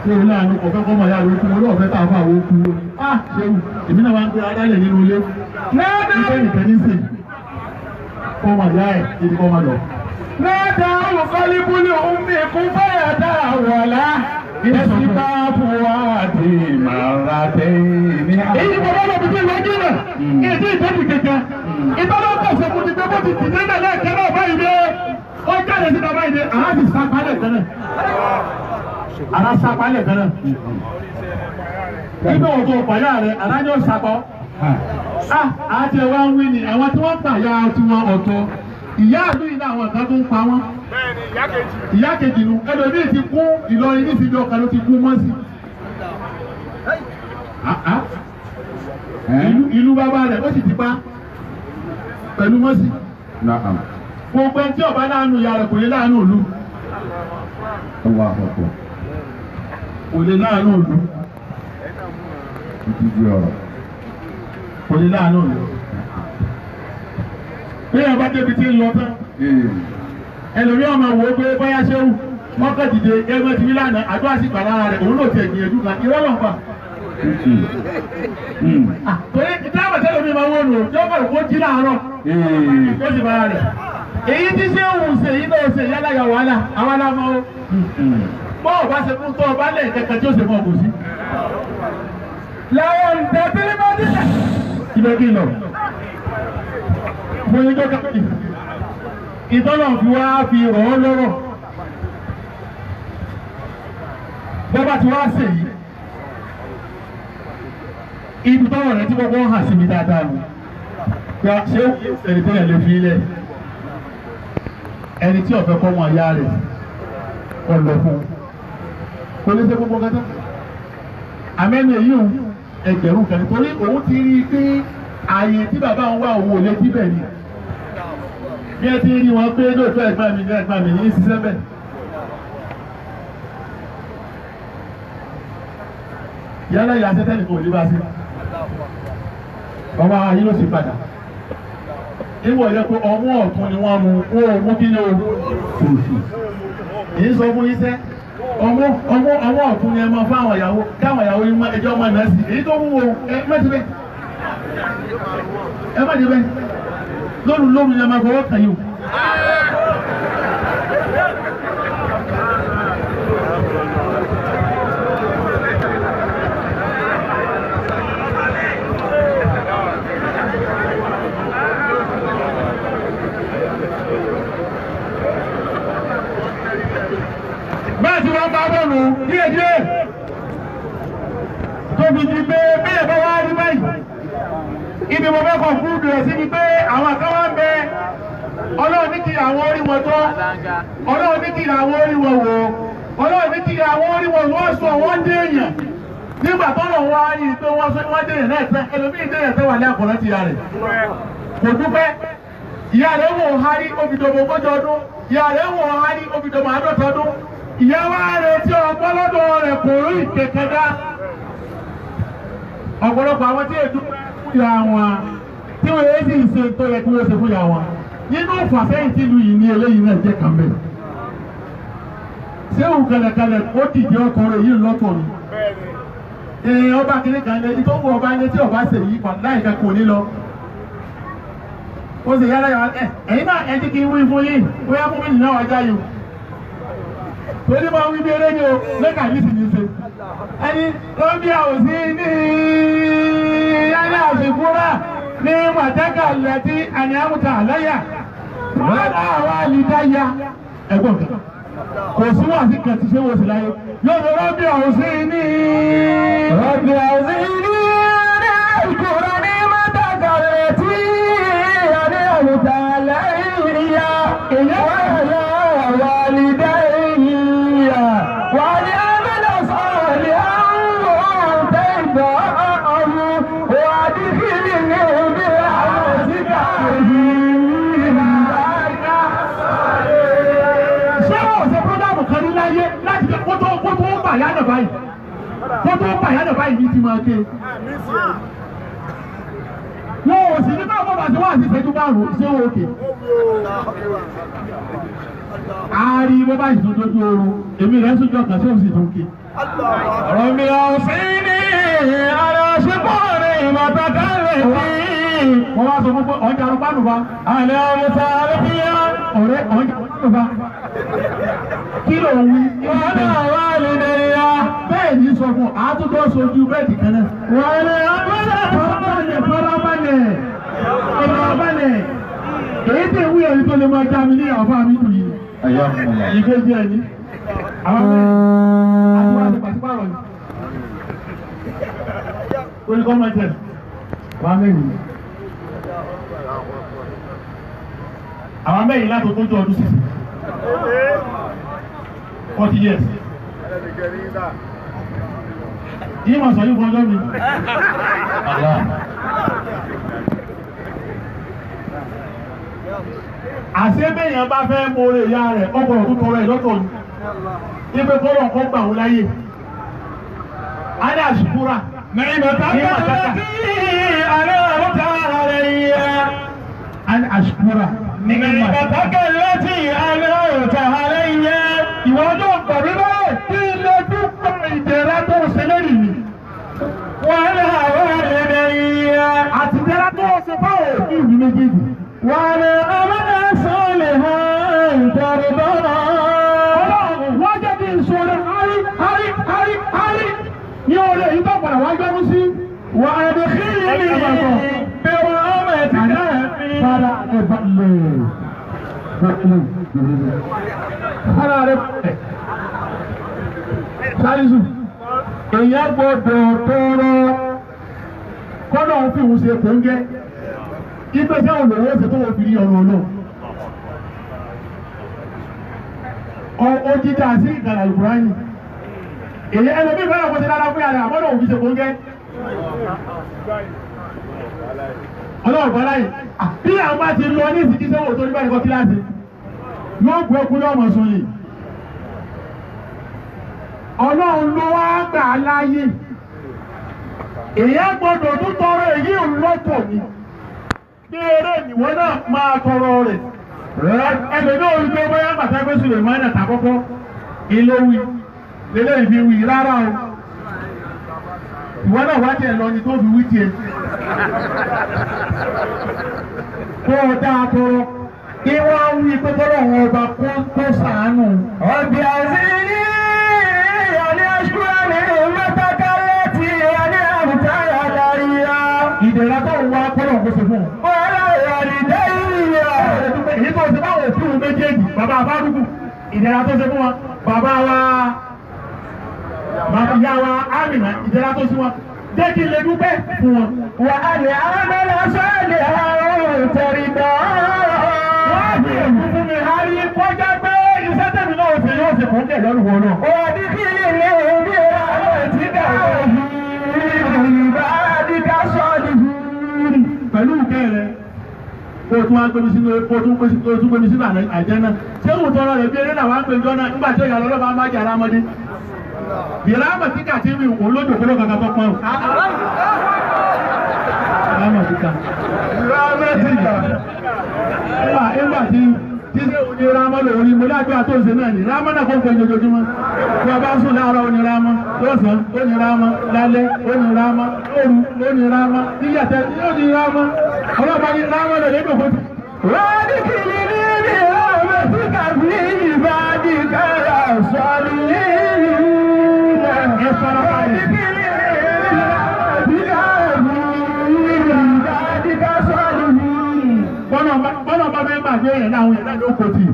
Ṣé òun láàánú kò fẹ́ kọ́ mọ̀ yára okú olóò fẹ́ tààfà àwọn okú o. Á ṣéwù èmi náà wá ń gbé adálẹ̀ nínú ilé. Ìfẹ́ nìkan ní sè. Kọ́ mọ̀ yá ẹ̀ kí ni kọ́ mọ̀ lọ. Lọ́dà òkọ́líbúlì omi kún fẹ́yà dá wọ̀lá. Ìsìnká fún wa ti màrà tẹ́ ní. Èyí ni bàbá mi ti lọ jìnnà. Èdè ìtọ́jú kẹ̀kẹ́. Ìtọ́jú pọ̀sẹ̀ mo ti gbé bó ti dìde náà lẹ́ẹ̀kẹ́ náà báyìí dé. Ó jáde síta báyìí dé. Àá sì sapálẹ̀ tẹ́lẹ̀. Àrá sapálẹ̀ tẹ́lẹ̀. Nígbà wo tó pàyà rẹ̀, àrá ni ó sapọ̀. Àti ẹ̀wá ń wí ni àwọn tí wọ́n pàyà tiwọn ọ̀tọ̀. Ìyá àlú yìí náà àwọn kan tó ń pa wọ́n. Ìyá kejì nu ẹlòmíì ti kún Ìlọrin ní ìsinmi ọkàn ló ti kún mọ́ sí. Ìlú bàbá rẹ̀ ó sì ti pa pẹ̀lú mọ́sí. Gbogbo ẹni tí ọba láàánú ìyá rẹ̀ kò lè láàánú ìlú. Kò lè láàánú ìlú. Kò lè láàánú ìlú. Bí ẹ bá débi tí ń lọ tán, ẹlòmíì ọmọ wò ó pé bóyá ṣéwù mọ́kàn dìde ẹgbẹ́ ti rí lánàá àdúrà sì gbà lára rẹ̀ òun náà ti ẹ̀gbìyànjú kan irọ́ ló ń pa. Torí ìdáàbò tẹ́lẹ̀ mi máa wọ́n nù yóò kọ̀ kó jí láàárọ̀ ó sì bára rẹ̀. Èyí tí ṣé òun ṣe èyí náà ṣe yálà yà wàhálà àwa la mọ̀ o. Bọ́ ọba ṣe fún tọ́ ọba lẹ̀ kẹ̀kẹ́ tí ó ṣe fún ọkùnrin sí. Làwọn ìtẹ̀sílẹ̀ bá dé. Ibẹ̀ kí n lọ. Mo ní tó kàkì. Ìtọ́lọ̀ fi wá fi rọ̀ ọ́ lọ́rọ̀. Bọ́bá ti wá ṣe yìí. Ibi tọ́rọ̀ rẹ̀ tí kọ́kọ́ hàn sí mi dáadáa nù. Ṣé ẹni tó yẹ lè fi ilẹ̀? Ẹni tí ọ̀fẹ́ kọ́ wọn ya rẹ̀ kọ́ lọ fún un. Kò lè ṣe gbogbo kẹta. Àmẹ́ni èyí òun ẹgbẹ̀rún kan nítorí òun ti rí i pé ààyè tí bàbá òun wà òun ò lè díbẹ̀ ni. Bí ẹ ti rí wọn pé lóòótọ́ ẹ̀gbọ́n mi ní ẹ̀gbọ́n mi ní ṣiṣẹ́ bẹ́ẹ̀. Yálà ìyá sẹ́tẹ́nì kò ní bá sí. Bàbá yìí ló sì padà. Ìwọ̀ yẹ pé ọmú ọ̀tún ni wọ́n mú wọ́n ò mú kí ní o òsì. Èyí sọ fún yín sẹ́, ọmú ọ̀tún ni ẹ máa fún àwọn ìyàwó káwọn ìyàwó yín mọ ẹjọ́ ọmọ ìná sí. Èyí tó wúwo ẹ má ti bẹ́ẹ̀. Ẹ má ti bẹ́ẹ̀. Lóru lóru ni ẹ máa fọwọ́ kàn yín o. Bẹ́ẹ̀ tí wọ́n bá bọ̀nù díẹ̀ díẹ̀ tó fi di pé bẹ́ẹ̀ bá wá rí báyìí. Ibi mo fẹ́ kàn fún ìbẹ̀rẹ̀ sí ni pé àwọn kan wá ń bẹ Ọlọ́run ní kí àwọn orí wọn tọ́, Ọlọ́run ní kí àwọn orí wọn wò, Ọlọ́run ní kí àwọn orí wọn wọ́n sọ wọ́n dé èèyàn. Nígbà tọ́lọ̀ wá rí i pé wọ́n sọ wọ́n dé èèyàn náà tán, ẹlòmíì dé èèyàn tán wà ní àkọ́rọ́ ti ìyá rẹ̀. Kò dúpẹ́. Ìyá rẹ̀ wò ó hárí obìdòmọ̀ ogójì ọdún, ìyá rẹ̀ wò ó hárí obìdòmọ̀ àádọ́ta ọdún. Ìyá wa retí ọgbọ́n lọ́dọ̀ rẹ̀ kò rí kẹ̀kẹ́ dá. Ọ̀pọ̀lọpọ̀ àwọn tí èdú fún ìyá wọn tí wọ́n yé sì ṣe tó yẹ kí wọ́n ṣe fún ìyá wọn. Nínú ìfàsẹ́yìn tí ìlú yìí ní eléyìí náà jẹ́ kàn bẹ́ẹ̀. Ṣé òun kẹlẹ̀kẹlẹ̀ ó dìde ọkọ rẹ̀ yìí lọ́tọ̀ ni? Ee ọba kìíní kan lé tó wù ọba ilé tí ọba ṣe yìí pa láì kẹ́ kò ní lọ. Ó sì yára yàrá ẹ ẹ̀yin náà ẹ jí kí n wí fún yín bóyá fún mi nìyá wájà yìí o. Torí máa wí bí eré ni o, lẹ́ka yìí sì ní ṣe. Ẹni tó ń bí àwòsí ní yálà àṣekúrà ní màjáka lẹ́tí àní àmúta àláyà. Wọ́n á wá lìdáyà. Ẹ̀gbọ́n kan, kò sí wà sí kan ti ṣe wò sí láyé. Yóò lọ rọ́bì àwòsí ní. Rọ́bì àwòsí ní ìkúra ní màjáka lẹ́tí àní àmúta àláyà. Wọ́n á wá lìdáyà. Kó tó bà yánà báyìí ní ti máa ké. Wọn ò sì ní bá bọ́ bàtí wọ́n àti ìṣẹ́jú márùn-ún ṣé wọ́n òkè. Àárí bó bá ìsún tójú oorun, èmi rẹ̀ sójú ọkàn sí òsì tó ń ké. Rọ̀mí ọ̀sìn ní ara ṣẹ́kọ̀ọ́rẹ́ ìmọ̀tàkà rẹ̀ sí. Wọ́n wá sọ fún pé ọ̀njà arúgbó àlùbá. Àlẹ́ ọmọ sáré fíyà. Ọ̀rẹ́ ọ̀njà arúgbó àlùbá. Kí ló ń wí? Wọ́n náà wà lóde ya. Bẹ́ẹ̀ ni sọ fún àtúntò sojú bẹ́ẹ̀dì kan náà. Wọ́n lè ọgbọ́dọ̀ farabalẹ̀ farabalẹ̀ farabalẹ̀. Èyí tẹ̀ wí ẹni tó lè máa já mi ní àfa mi dùn yìí. Ìkejì ẹni. Àwọn mẹ́rin àti wọ́n ti pàṣípàrọ̀ ni. Olùkọ́ máa jẹ. Wọ́n mẹ́rin. Àwọn mẹ́rin láti ogójì ọdún sísè. 40 years. Yìí máa sọ yìí fún ọjọ́ mi. Àṣé bẹ́yàn bá fẹ́ mọ̀ọ́rẹ́ ìyá rẹ̀ ọgbọ̀rọ̀ tó tọrọ ẹ̀ lọ́tọ̀ ni. Ipe kọ́lọ̀ kọ́ gbà wọ́n láyé. Adé àṣùkúrà. Adé àṣùkúrà. Ìwọ ọjọ́ pẹ̀lú bẹ́ẹ̀ tí ilé dúpọ̀ ìdẹ̀ra tó ń ṣe lórí mi. Wọ́n àwọn ẹ̀rẹ̀ Àti ìdẹ̀ra tó ń ṣe fáwọn òbí mi méjèèjì. Wọ́n ọmọdé sọ́lẹ̀ hàn tẹ̀rẹ̀dọ́rọ̀. Ọlọ́run wọ́n jẹ́ kí n sọ̀rọ̀ hárí hárí hárí hárí ní orí èyí tó padà wá gbẹ́mú sí. Wà á di kíni bí wọ́n ọmọ ẹ̀ ti dá fi. Fara ẹ̀ balẹ̀. Fara rẹ̀ balẹ̀. Sálísù, èèyàn gbọ́dọ̀ tọrọ kọ́nà òun fi òun ṣe kò ń gẹ́. Ìgbésẹ̀ òun lòun ó ṣe tó wọ́n fi rí ọ̀rọ̀ náà. Ó jíjà sí ìkàlà ìbúráyìn. Èyí ẹlòmíì fẹ́ràn kó ṣe dáadáa fún yàrá àmọ́ náà òun fi ṣe kò ń gẹ́. Ọlọ́run bọ́lá yìí, bí àwọn bá ti lọ ní ìsìnkí sẹ́wọ̀n tó ní báyìí kọ́ kíláàsì, yóò gbé okun ní ọmọ sùn yìí. Ọlọ́run ló wá gbà á láàyè. Èyí gbọ́dọ̀ tún tọrọ èyí lọ́tọ̀ ni. Bí eré ìwọ náà máa tọrọ rẹ̀. Ẹlòmíì ò ń gbé bóyá bàtà gbé Sùlèmánà tàkọ́kọ́. Ilé wí, lélẹ́ ìfi wí rárá o. Ìwọ náà wá tiẹ̀ lọ ni tó fi wí tiẹ̀. Kó o dáa tọrọ. Kí wọ́n wí pé kọ́lọ́run ọba kó ṣàánú. Ọ̀bì àzíní àní aṣúwánì mẹ́tàkálẹ́tì àní àmìtáyà láyé. Ìdẹ̀ra tó ń wá kọ́lọ̀ kó ṣe fún ọ. Wọ́n láyà ní dáyà. Èyí tó ṣe báwọn òfin òun méjèèjì, bàbá Abárúkù, ìdẹ̀ra tó ṣe fún wọn, bàbá wa, bàbá ìyá wa Amina, ìdẹ̀ra tó ṣe wọn, jẹ́ kí n lè dúpẹ́ fún wọn. Wà á ní àmàlà sọ́ọ̀lì àrùn tẹ̀rìndà. Wọ́n á fi èkú fún mi, a rí kọjá pé iṣẹ́ tẹ̀mí náà ṣe yóò ṣe fún kẹ̀lẹ́ olùwọ́ náà. Wà á ní kí lè lè bí àwọn ti dà ìbáradíkà sọ́ọ̀lì. Pẹ̀lú ìkẹ́ rẹ̀, kó o tún wá gbémi sínú kó o tún gbémi sínú àjẹ́ náà. Ṣé òun tọrọ rẹ̀ bí eré làwọn á pè jọ náà nígbà tí ó yà lọ́lọ́ bá má jẹ́ arámọ́dé? Bìrámà tí kà tí mi òun lójó kóló kankan tó pọ́n o. Bìrámà tí kà. Bìrámà tí kà. Nígbà tí ṣé òun ní rámọ́ lòun ní mo lágbé àtúnṣe náà ní rámọ́ náà kó ń pè jojoojúmọ́. Bí a bá sùn láàárọ̀ ó ní rámọ́, lọ́sàn-án ó ní rámọ́, lálẹ́ ó ní rámọ́, lóru ó ní rámọ́, níyàtẹ̀ ó ní rámọ́. Ọlọ́pàá ní rámọ́ lè lébò fún ti. Wọ́n ní kìlì ní bìrámà tí kà fi ìbádìí káyà sọ́ọ̀lì. Ẹ farabalẹ̀. Bọ́nà bá fẹ́ bàjẹ́ èèyàn láwọn èèyàn ló kò tì.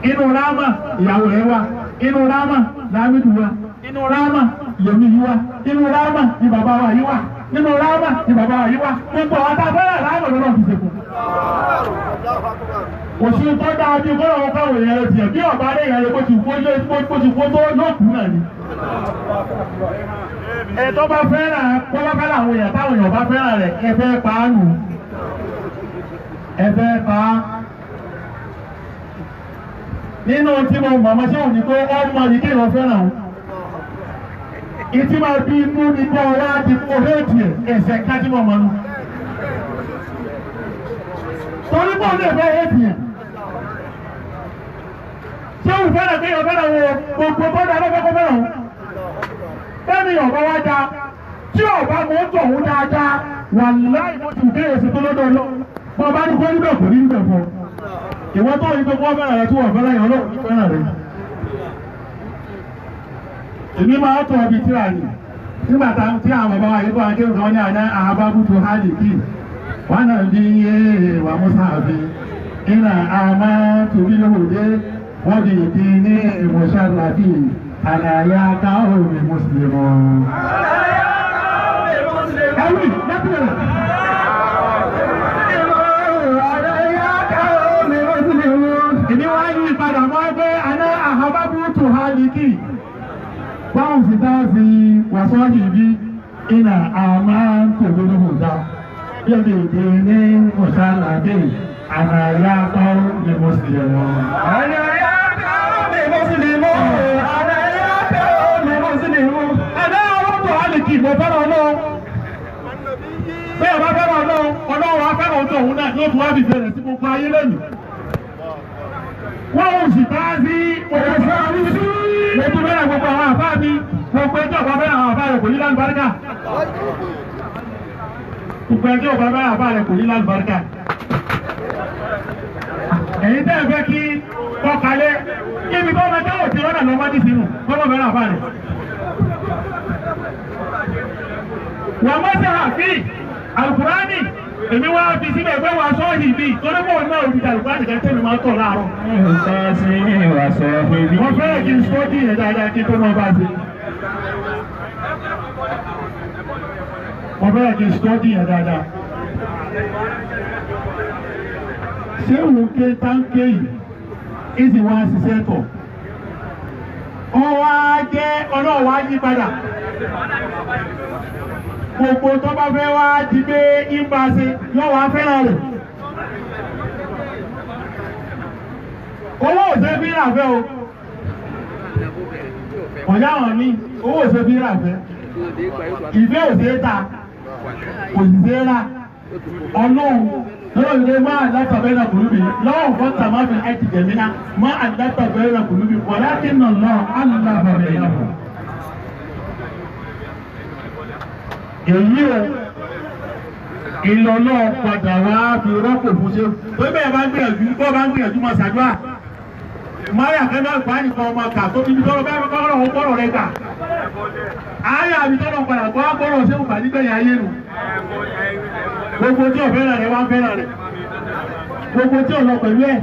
Inú rámà ìyàwó rẹ̀ wà. Inú rámà Lámídù wà. Inú rámà Yèmí yìí wà. Inú rámà ni bàbá wa yìí wà. Inú rámà ni bàbá wa yìí wà. Gbogbo àwọn tá a fẹ́ràn rámà lọ́nà fi ṣèkù. Kò sí tó dáa bí kọ́nà wọn káwọn èèyàn rẹ̀ tiẹ̀ bí ọ̀bá rẹ̀ èèyàn rẹ̀ bó ti kó tó yóò kú náà ni. Ẹ tó bá fẹ́ràn kọ́lá fẹ́ràn àwọn èèyàn táwọn èèyàn bá fẹ́ràn rẹ̀ ẹ fẹ́ pa á nù. Ẹ fẹ́ pa á. Nínú tí mo mọ̀ ọmọ ṣé òní pé ọmọ yìí kéèyàn fẹ́ràn òun. Ìtí máa bí inú ni kọ́ wá di kó héètì ẹ̀ ẹ̀sẹ̀ ká tí mo mọ̀ nù. Torí pọ̀ lè fẹ́ èsì yẹn. Ṣé òun fẹ́ràn kéèyàn fẹ́ràn wo gbogbo bọ́dà lọ́fẹ́ kó fẹ́ràn òun? Bẹ́ẹ̀ni ọ̀bá wá da tí ọ̀bá mọ̀ ń tọ̀ òun dáadáa wà láì mo ti kéèyàn sí tó lọ́dọ̀ lọ. Bọ́ bá ní kó níbẹ̀ kò ní níbẹ̀ fún ọ. Ìwọ tó yí pé wọ́n fẹ́ràn rẹ tí wọ́n fẹ́ràn yẹn Ọlọ́run ní fẹ́ràn rẹ. Èmi máa tọ̀ ibi tíra ni. Nígbà tí àwọn bàbá wa yìí bọ́ adé nǹkan ní àná àbábútu hálì kì wọ́n náà bí yé wà Musa bí iná àmà torí lóde wọ́n bí ìdí ní ìmọ̀ṣáláàbí àlàyé káwọn mi mùsùlùmọ́. Ẹ̀wì lẹ́pẹ̀rẹ̀. Èmi wá yí padà mọ́ ẹgbẹ́ àná àbábútu hálì kì. Báwọn sì tá sí wàsọ́ọ̀dì bí iná àmà tòlóhùn dá. Bíbi ìdí ní mọ̀sálàdé, àlàyé akọ́ ni mo sì wọ̀n. Àlàyé akọ́ ni mo sì mọ̀. Àlàyé akọ́ ni mo sì mọ̀. Ẹ̀dá ọlọ́pàá àlèkì mo fẹ́ràn Ọlọ́run. Bẹ́ẹ̀ bá fẹ́ràn Ọlọ́run, Ọlọ́run á fẹ́ràn ọjọ́ òun náà yóò tún wá fìfẹ́ rẹ̀ sí gbogbo ayé lẹ́yìn. Wọ́n ò sì tá sí òṣèlú sí. Mo tún fẹ́ràn gbogbo àwọn àfáà mi, gbogbo ẹjọ́ ọ̀bá fẹ́ràn àwọn àfáà rẹ̀ kò ní lálùbáríkà. Gbogbo ẹjọ́ ọ̀bá fẹ́ràn àfáà rẹ̀ kò ní lálùbáríkà. Ẹ̀yin tẹ́ ẹ fẹ́ kí kọkalẹ̀, ibi tó ọmọ tẹ́wọ̀ tí lọ́nà lọ́mọ dì sínú, kọ́mọ fẹ́ràn àfáà rẹ̀. Wọ́n mọ́ sí àfi Àlùkùránì, èmi wá fi síbẹ̀ pé wàá sọ́ọ̀hì bíi torí mò ń náà òdìdí Àlùkùránì kan tẹ́mi máa ń tọ̀ láàárọ̀. Wọ́n fẹ́rẹ̀ kí n sọ́ọ́dì yẹn dáadáa kí n tó máa bá a ṣe. Wọ́n fẹ́rẹ̀ kí n sọ́ọ́dì yẹn dáadáa. Ṣé òun ké táǹkì yìí? Ìsì wá ṣiṣẹ́ tọ̀. Ó wá jẹ́ ọlọ́wà yí padà. Gbogbo tó bá fẹ́ wá di pé ń bá ṣe yóò wá fẹ́ràn rẹ̀. Owó òṣè fi rà fẹ́ o. Ọ̀yá wọn ní owó òṣè fi rà fẹ́. Ìfẹ́ òṣè ta, kò sì ṣe rà. Ọlọ́run lọ́wọ́ ìdílé máa látàbẹ́ náà kùlùbí lọ́wọ́ nǹkan tà máa fi àìtì jẹ̀mí náà máa látàbẹ́ náà kùlùbí wàlákì nà lọ́ àlàbàbẹ̀ náà. Èyí o ìlọ́lọ́ padà wá fi rọ́pò fún ṣe pé bẹ́ẹ̀ bá ń gbìyànjú bọ́ bá ń gbìyànjú máa ṣàdúrà. Máyà kẹ́mẹ́ àgbà nìkan ọmọ kà tó fi tọ́lọ́ bẹ́ẹ̀ kọ́kọ́rọ́ òun gbọ́rọ̀ rẹ gbà. Ayé àbí tọ́lọ́ padà gbọ́ gbọ́rọ̀ ṣé òun nígbẹ̀yìn ayé nu. Gbogbo tí ò fẹ́ràn rẹ̀ wá ń fẹ́ràn rẹ̀. Gbogbo tí ò lọ pẹ̀lú ẹ̀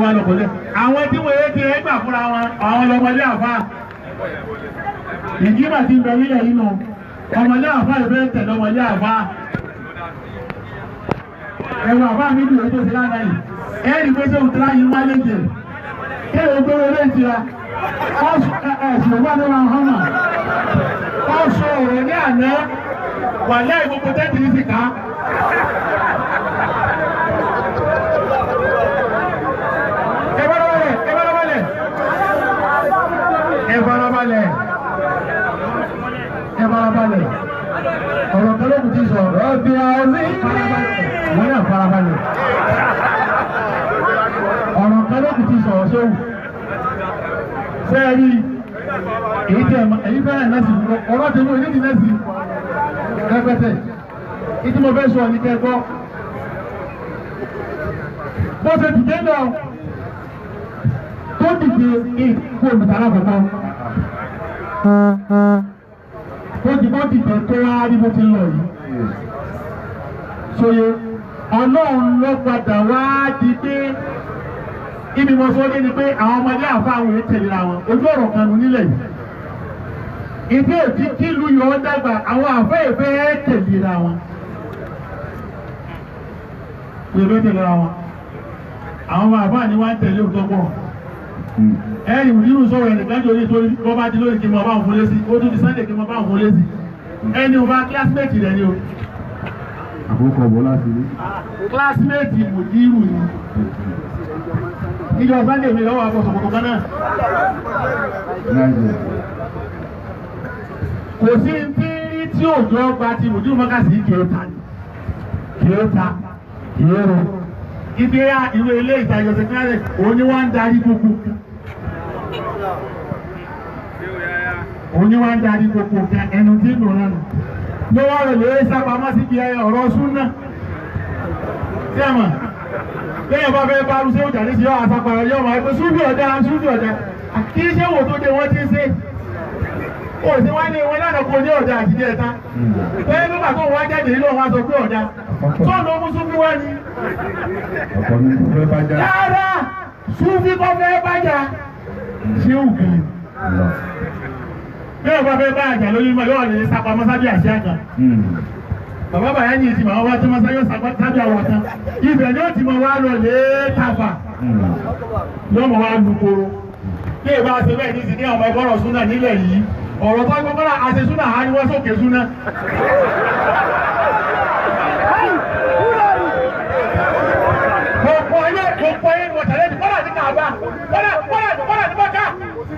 wá lọ pẹ̀lú ẹ̀. Àwọn tí wọ́n ti ẹ gbà fúnra wọn, àwọn ọlọ́mọdé àfa. Ìjìbà ti ń bẹ nílẹ̀ yìí nù. Ọmọdé àfa ìfẹ́ tẹ̀lé ọmọdé àfa. Ẹ̀wọ̀n àfa mi dùn ètò ìṣẹ̀lá náà yìí. Ẹ̀ẹ́dì pé ṣé òtún láyé wá lé jẹ. Kéèyàn gbé wọlé ìtura. Ẹ̀sìn wà ní wọn hàn. Ọ̀ṣọ́ ọ̀rọ̀ ní àná wà láì gbogbo tẹ́tì ní sìkà. Ẹ farabalẹ̀, ẹ farabalẹ̀. Ẹ farabalẹ̀. Ẹ farabalẹ̀. Ọ̀rọ̀ kan ló kù tí sọ. Rọ́bì àzí. Wọ́n náà farabalẹ̀. Ọ̀rọ̀ kan ló kù tí sọ ṣéwù. Sẹ́ẹ̀rí èyí tẹ̀ èyí fẹ́ràn lẹ́sìn ọ̀rọ̀ tẹ̀lé onídìí lẹ́sìn rẹpẹtẹ. Ìdí mo fẹ́ sọ ní kẹ́kọ́. Bó ṣe dìde lọ tó dìde ìkú olùtara kọ̀ọ̀kan. Tó dìde dìde tó wá rí bó ti lọ yìí. Sóye Ọlọ́run ló padà wá di pé ibi mo sọ dé ni pé àwọn ọmọdé àfa àwọn èèyàn tẹ̀léra wọn ojú ọ̀rọ̀ kan nù nílẹ̀ yìí. Ìdí òjì kílù yọ̀ ọ́ dàgbà àwọn àfẹ́ ìfẹ́ tẹ̀léra wọn. Ìfẹ́ tẹ̀léra wọn. Àwọn ọmọ àfáà ni wọ́n ń tẹ̀lé òótọ́ pọ̀. Ẹ̀yìn nínú sọ̀rọ̀ ẹnìkan jẹ́ orí torí bọ́ bá di lórí kí n mọ bá òun fún lésì ó tún di Sunday kí n mọ bá òun fún lésì. Ẹni ò bá kílásímẹ́tì rẹ̀ ni o. Àkókò bọ́ láti rí. Kílásímẹ́tì mùdírù ni. Ìjọ Sunday mi lọ́wọ́ àbọ̀ sọ̀kòtò kan náà. Kò sí tí tí òjò gba ti mùdírù mọ́kàsí kìí ta ni. Kìí ta kìí ro. Ibi ìwé ilé ìtajà sẹkínárì òun ni wọ́n ń darí gbogbo. Òun ni wọ́n ń darí gbogbo ẹnu tí ń lò náà nù. Ló wá rẹ̀ lórí sápamọ́ síbi ọ̀rọ̀ súnà. Ṣé ẹ mọ̀? Lẹ́yìn bá fẹ́ bá arúṣẹ́ òjà ní sí yọ àsapàrọ̀ yọ máa pé súnfì ọ̀dà súnfì ọ̀dà. Kí ṣé wò tó dé wọ́n ti ń ṣe? Ó sì wá ní wọn lánàá kó ní ọ̀dà àtijọ́ ẹ̀ta. Bẹ́ẹ̀ nígbà tó wọ́n jáde nílò wọn sọ pé ọ̀dà. Tó ló mú súnfì wá ni. Ọ̀pọ̀ ní kò fẹ́ bájá. Rárá, súnfì kọ́ fẹ́ bájá. Ṣé òkè? Bẹ́ẹ̀ bá fẹ́ bá àjà lórí mọ́ yóò lè sápamọ́ sábẹ́ àṣẹ kan. Bàbá bàyá ní ìsìn àwọn wá tí wọ́n sáyọ́ sábẹ́ àwọn kan. Ibẹ̀ ni ó ti mọ wá lọ lè tàfà. Yóò mọ̀ wá lu koro. Bí ìbá ṣe bẹ́ẹ̀ ní ìsìn ní àwọn ẹgbọ́rọ̀ súnà nílẹ̀ yìí. Ọ̀rọ̀ tó gbọ́ kọ́lá àṣẹ súnà á ní wọ́n sókè súnà. Gbogbo ayé gbogbo ayé ni wọ́n tẹ̀lé ní kọ́lá ní Kàbá. Kọ́lá kọ́lá kọ́lá ní Mọ́kà.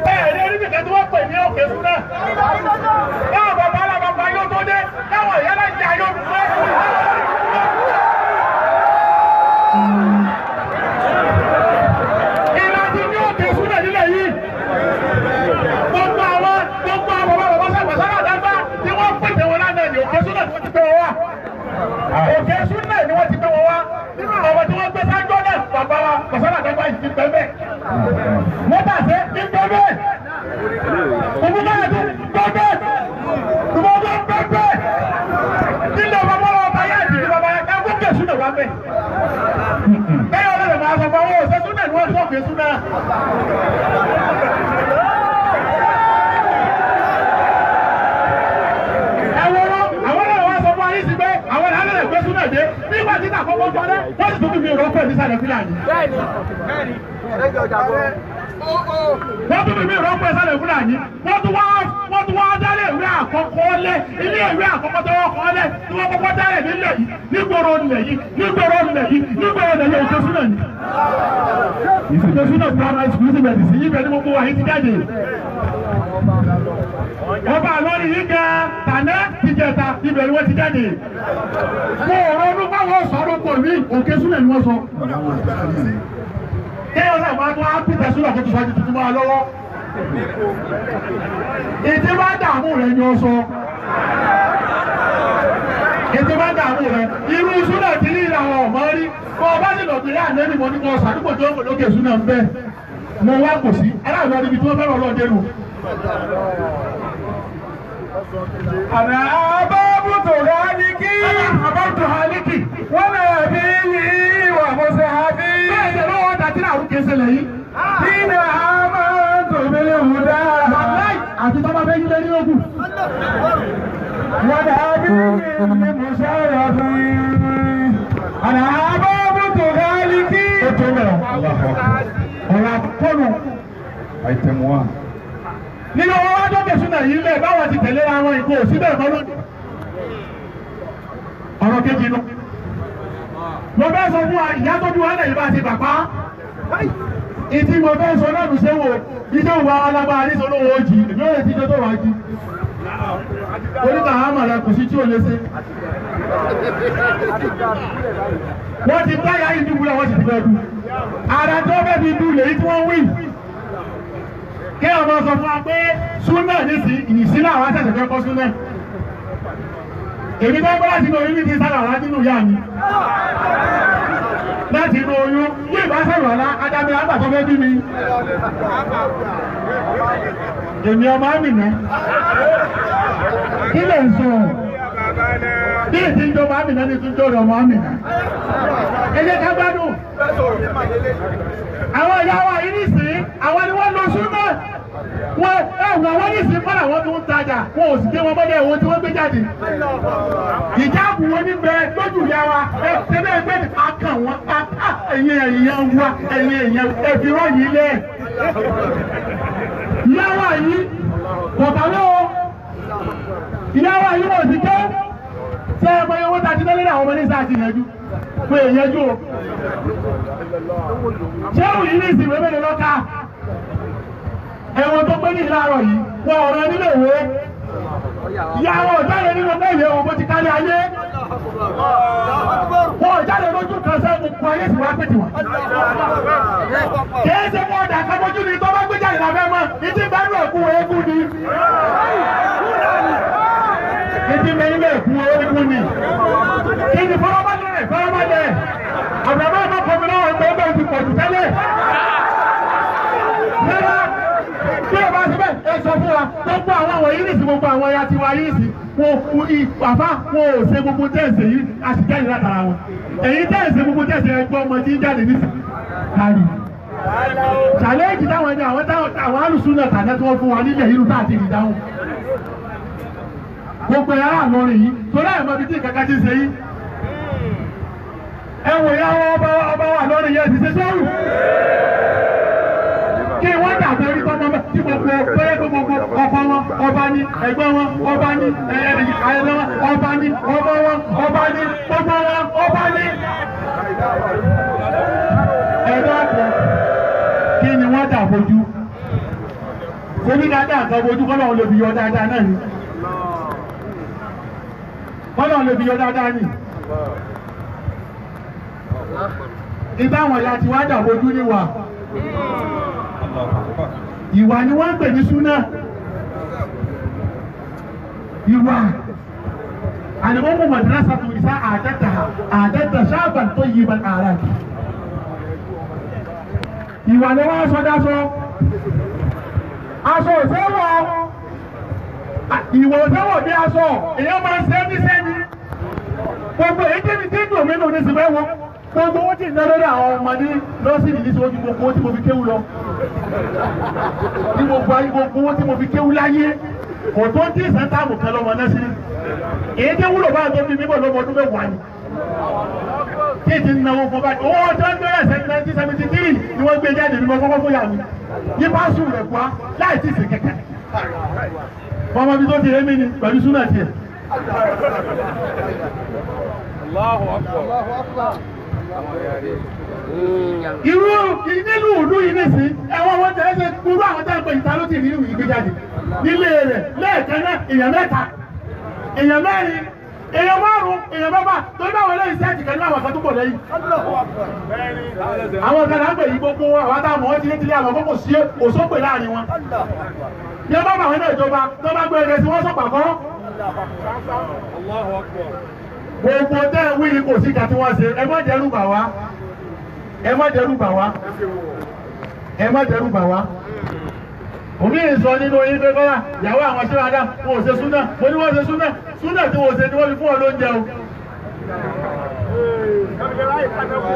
Bẹ́ẹ̀ ni oníbìkan tí wọ́n pè ní òkè súnà. Báwo bàbá alábàbà yóò tó dé? Káwọn ìyá náà jẹ ayé olùkọ́. Ìlàjì ní òkè súnà nílẹ̀ yìí. Gbogbo àwọn bàbá bàbá sàgbàsára dágbà tí wọ́n pèsè wọn lánàá ní òkè súnà tí wọ́n ti gbé wọn wá. Òkè súnà ni wọ́n ti gbé wọn wá. Nínú àwọn tí wọ́n gbé sájọ́ náà bàbá wa bàsára dágbà yìí ti pẹ́ bẹ́ẹ̀. Mọ́tàṣẹ́ ti pẹ́ bẹ́ẹ̀. Òmùkáyọ̀ ti pẹ́ bẹ́ẹ̀. Ìmọ̀gbọ́n pẹ́ bẹ́ẹ̀. Nílẹ̀ bàbá wa bá yá ìdílé bàbá yá ká gbókè súnà wá bẹ́ẹ̀. Bẹ́ẹ̀ ọlọ́run máa sọ fún àwọn òṣè súnà ni wọ́n sọ̀kè súnà. Àwọn ìhàlẹ̀ gbé súnà dé nígbà tí àkọ́kọ́ jọlẹ̀ wọ́n sì tún fi mi rọ́pò ní sàlẹ̀ Fúlàní. Wọ́n tún fi mi rọ́pò sàlẹ̀ Fúlàní. Wọ́n tún wá dálé ìwé àkọ́kọ́ lẹ̀ ilé ìwé àkọ́kọ́ tó wọ́n kọ́ lẹ̀ tí wọ́n kọ́kọ́ dálé nílẹ̀ yìí nígboro nílẹ̀ yìí nígboro nílẹ̀ yìí nígboro nílẹ̀ yìí òkè súnà ni. Òkè súnà primary school ti bẹ̀rẹ̀ sí ibẹ̀ ní gbogbo wa yìí ti jáde. Ọba àlọ́rin yìí gan tàná tìjẹta ibẹ̀ ni wọ́n ti jáde. Mo ronú báwọn sọ̀rọ̀ pọ̀ ní òkè súnà ni wọ́n sọ. Kéèyàn náà máa tún á pìtẹ́ súnà kó tó sọ tuntun máa lọ́wọ́. Ètè bá dààmú rẹ̀ ni ó sọ. Ètè bá dààmú rẹ̀. Irú súnà tí ní ìlànà ọ̀mọ́ rí. Kọ́ ọba sì lọ gbé àná ni mo ní kọ́ sàdúgbò tó ń bọ̀ lókè súnà ń bẹ́. Mo wá kò sí. Aláàbọ̀ níbi tí wọ́n fẹ́ràn ọlọ́ọ̀dẹ́ nù. Àná àbábùtò hálíkì. Àbábùtò hálíkì. Wọ́n náà bí yìí wà mọ́sẹ̀ hábí. Bẹ́ẹ̀ ni lọ́wọ́ dàtí náà àrùn kẹsẹ̀ lẹ́yìn. Dínà àmà tòmílẹ̀ hùdá. Wàláì àti tọ́ba fẹ́ yílẹ̀ ní ogun. Wọ́n náà bí yìí ní mùsọ̀rọ̀ fún. Àná àbábùtò hálíkì. Ó tó bẹ̀rẹ̀ ọ̀rọ̀ àkọ́nù. Item 1. Nínú wọn wá dókè súnà yìí lẹ̀ báwọn ti tẹ̀lé ra wọn ìkó síbẹ̀ mọ́ lónìí. Ọ̀rọ̀ kejì nù. Mo fẹ́ sọ fún wa ìyá tó bí wọn lẹ̀ yìí bá ti bàbá. Ìtí mo fẹ́ sọ náà ṣe wò iṣẹ́ òwò alágbára ní sọ lówó ojì èmi ò lè ti jọ tó wá jí. Oníkà àmàlà kò sí tí ò lè ṣe. Wọ́n ti táyà ìdúgbò wọ́n sì ti fẹ́ du. Àrà tó fẹ́ fi du lèyí tí wọ́n wí. Kí ọmọ sọ fún wa pé súnà nísì ìsílẹ̀ àwọn àṣẹ̀ṣẹ̀ fẹ́ kọ́ súnà. Èmi bá gbọ́ láti inú oyún ní ti sára àlá nínú ìyá mi. Láti inú oyún ní ìbá sọ̀rọ̀ àlá Ádámì àgbà tó fẹ́ bí mi. Èmi ọmọ Àmìnà. Kí lè ń sọ? Bí èsì ń jọba Àmìnà ni tún jọrọ ọmọ Àmìnà. Ẹ jẹ́ ká gbádùn. Àwọn ìyá wa yìí nísìnyí, àwọn ni wọ́n lọ súnmọ́. Wọ́n ẹ̀wọ̀n àwọn nísìnyí fọ́nà wọn tó ń tajà, wọn ò sì gbé wọn mọ́lẹ̀ owó tí wọ́n gbé jáde. Ìjáàbù wọn ní bẹ lójú ìyá wa, ẹ ṣe bẹ́ẹ̀ gbé ní akàn wọn, ẹ̀yìn ẹ̀yìn wa, ẹ̀yìn ẹ̀yìn ẹ̀fì rọ́ọ̀yìn lẹ̀. Ìyá wa yìí kò kàwé o. Ìyá wa yìí wọ́n sì ké. Ṣé ẹ mọ iye owó ta ti lé lórí àwọn ọmọ ní sáà ti yẹjú? Pé ìyẹjú o. Ṣé òun yìí ní ìsìn ìwé mélòó lọ́ka? Ẹ̀wọ̀n tó pé ní ìlàrọ̀ yìí, wọ́n ọ̀rọ̀ nílé ìwé. Ìyá wọn ò jáde nínú ọgbẹ́ ìwé wọn bó ti kárí ayé. Wọ́n ò jáde lójú kan sẹ́gun pa ayé sì wá pè tiwọn. Kìí ṣe fún ọ̀dà kábọ́jú ni tó bá gbé jáde lábẹ́ mọ́, ìdí bá nù ẹ̀kú eégún ni. Ìdí mẹ́rin ẹ̀kú eégún ni. Kí ni fọlọ́bàlẹ̀ fọlọ́bàlẹ̀? Àbúrò àmọ́ kọ́mi náà ẹgbẹ́ ẹgbẹ́ ti pọ̀jù tẹ́lẹ̀. Rárá, bí o bá ṣe bẹ́ẹ̀ ẹ sọ fún wa, gbogbo àwọn wọ̀nyí nìsí gbogbo àwọn ẹ̀yà tiwa yìí sí, wọn àfa wọn ò ṣe gbogbo tẹ̀sẹ̀ yìí, a sì jáde látara wọn. Èyí tẹ̀sẹ̀ gbogbo tẹ̀sẹ̀ ẹgbẹ́ ọmọ tí ń jáde nísì. Kárì. Challenge táwọn ẹni àwọn alùsùn náà tàná tí wọ́n fún wa nílẹ̀ yìí tá àti ìdáhùn. Gbogbo ẹ̀yà àlọ́rin yìí, torí àìmọ̀ ibi tí ìkankan ti ń ṣe yìí. Ẹ wò ya ọba wa lórí yẹn ti ṣe sọ́rù. Kí wọ́n dàbí orí tọ́mọ tí gbogbo pẹ́rẹ́ gbogbo ọkọ wọn ọba ní ẹgbẹ́ wọn ọba ní ẹ̀ẹ́dẹ́ wọn ọba ní ọmọ wọn ọba ní gbogbo wọn ọba ní. Ẹ̀dọ́ àpò kí ni wọ́n dà fojú? Omi dáadáa kan fojú kọ́lọ́ lè fi yọ dáadáa náà ni. Kọ́lọ́ lè fi yọ dáadáa ni. Ìbá àwọn ìyá ti wá dà fojú níwà. Ìwà ni wọ́n ń pè ní súnà. Ìwà. Àlùmọ́mù madrasa tó ìsá àdẹ́ta àdẹ́ta sábà tó yí ibà àrà kì. Ìwà ni wọ́n sọ dáṣọ. Aṣọ òṣèwọ̀. Ìwà òṣèwọ̀ bí aṣọ. Èèyàn máa ń ṣe ní sẹ́ni. Gbogbo èyí tẹ́mi tí ń dùn mí nù ní sinmi ẹ̀wọ̀n. Gbogbo owó tí ń ná lórí àwọn ọmọdé lọ́sìrì ní sọ́jú gbogbo owó tí mo fi kéwú lọ. Ní gbogbo ayé gbogbo owó tí mo fi kéwú láyé kò tó ń tí ìsẹ́ńtàmù kan lọ́mọ lọ́sìrì. Èyí tí wúlò bá tó fi mímọ̀ lọ́mọ ọdún mẹ́wàá ni. Kí ti ń náwó fún báyìí. Owó ọjọ́ ń bẹ̀rẹ̀ sẹ́yìn 1973 ni wọ́n gbé jáde ní mo kọ́kọ́ fún yàrá mi. Yí bá sùn rẹ̀ wá láì tí ì sè kẹ̀kẹ́. Ọmọ mi tó ti rémi ni pẹ̀lú súnà tiẹ̀. Allahu Akbar. Irú nílùú ìlú yìí nìsín ẹ̀wọ̀n wọn tẹ̀ ẹ́ ṣe gbúrú àwọn tẹ́ ń pè ìta ló ti rí ìlú yìí gbé jáde nílé rẹ̀ lẹ́ẹ̀kan náà èèyàn mẹ́ta èèyàn mẹ́rin èèyàn márùn-ún èèyàn mẹ́fà torí báwọn eléyìí sẹ́ẹ̀tì kan ní àwọn kan tó pọ̀ lẹ́yìn. Àwọn kan là ń pè yí gbogbo àwọn táwọn wọn ti ní tilé àwọn kókò sí òṣòpè láàrin wọn. Bí wọ́n bá bá àwọn náà ìjọba tó bá gbé ẹrẹ sí wọ́n sọ̀pà kọ́. Gbogbo tẹ́ ẹ wí kò sí ìjà tí wọ́n ṣe, ẹ má dẹ́rù bà wá. Ẹ má dẹ́rù bà wá. Ẹ má dẹ́rù bà wá. Òmí ìsọ nínú oyin pé kọ́lá ìyàwó àwọn ṣé wàá dá wọn ò ṣe súnà, mo ní wọ́n ṣe súnà, súnà tí wọ́n ṣe ni wọ́n fi fún ọ lóúnjẹ o.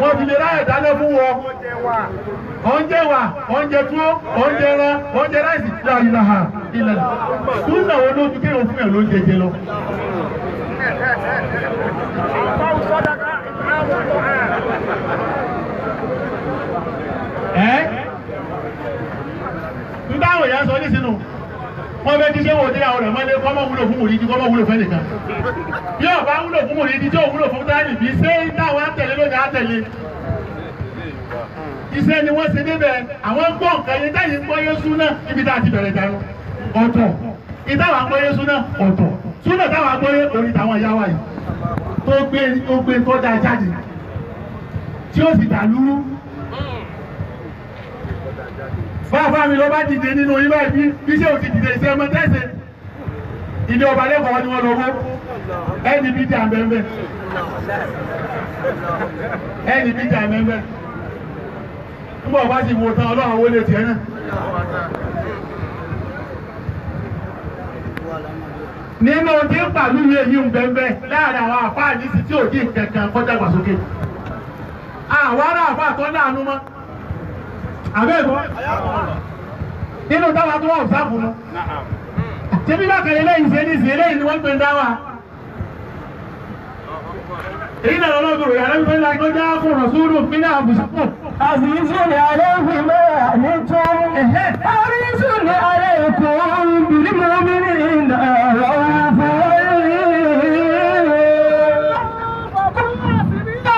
Wọ́n fi lè ráyè dáná fún wọn. Oúnjẹ wà, oúnjẹ túwó, oúnjẹ ẹran, oúnjẹ ráìsì, láìláha ilẹ̀. Súnà wo ló ju kéèyàn fún ẹ̀ lóúnjẹ jẹ lọ? Ẹ́ ń dáhùn ìyá sọ nísìnú wọ́n fẹ́ kí sẹ́wọ̀n dé àwọn rẹ̀ mọ́lé kọ́ mọ́ wúlò fún mùrídìí kọ́ mọ́ wúlò fẹ́ nìkan bí ọba wúlò fún mùrídìí tí ò wúlò fún táyì bí ṣé táwọn àtẹ̀lé lónìí àtẹ̀lé iṣẹ́ ni wọ́n ṣe débẹ̀ àwọn ń gbọ́ nǹkan yẹn táyì ń gbọ́ Yésù náà níbi tá a ti bẹ̀rẹ̀ dànù ọ̀tọ̀ ìtawà gbọ́ Yésù náà ọ̀tọ̀ súnà táwọn gbọ́ yé orí táwọn ìyá wa yìí tó gbé tó da jáde tí ó sì dà lúrú. Bàbá mi ló bá dìde nínú yín báyìí bí ṣé o ti dìde iṣẹ́ ọmọ tẹ́sẹ̀. Ilé ọba lẹ́kọ̀ọ́ ni wọ́n lọ wó. Ẹni bí jà mẹ́mẹ́. Ẹni bí jà mẹ́mẹ́. Nígbà wọ́n bá sì wo tán Ọlọ́run owó lè tiẹ̀ náà. Nínú tí ń pàlú yé yìí ń bẹ́ẹ̀ láàrin àwọn àfáà ní sí tí ò dín kankan kọjá gbàsókè. Àwọn ará àfáà tó láàánú mọ́. Àbẹ́ ìbọn. Nínú táwa tó wà ọ̀sáàfù nù. Ṣébí bákan eléyìí ṣe ní ìsìn eléyìí ni wọ́n ń pè ń dá wa. Èyí náà lọ́lọ́ bẹ̀rù yàrá wípé lágbọ́já fún Rọ̀súlù mí náà bùsùkù. عزيز عليه ما عنتم حريص عليكم بالمؤمنين رؤوف رحيم.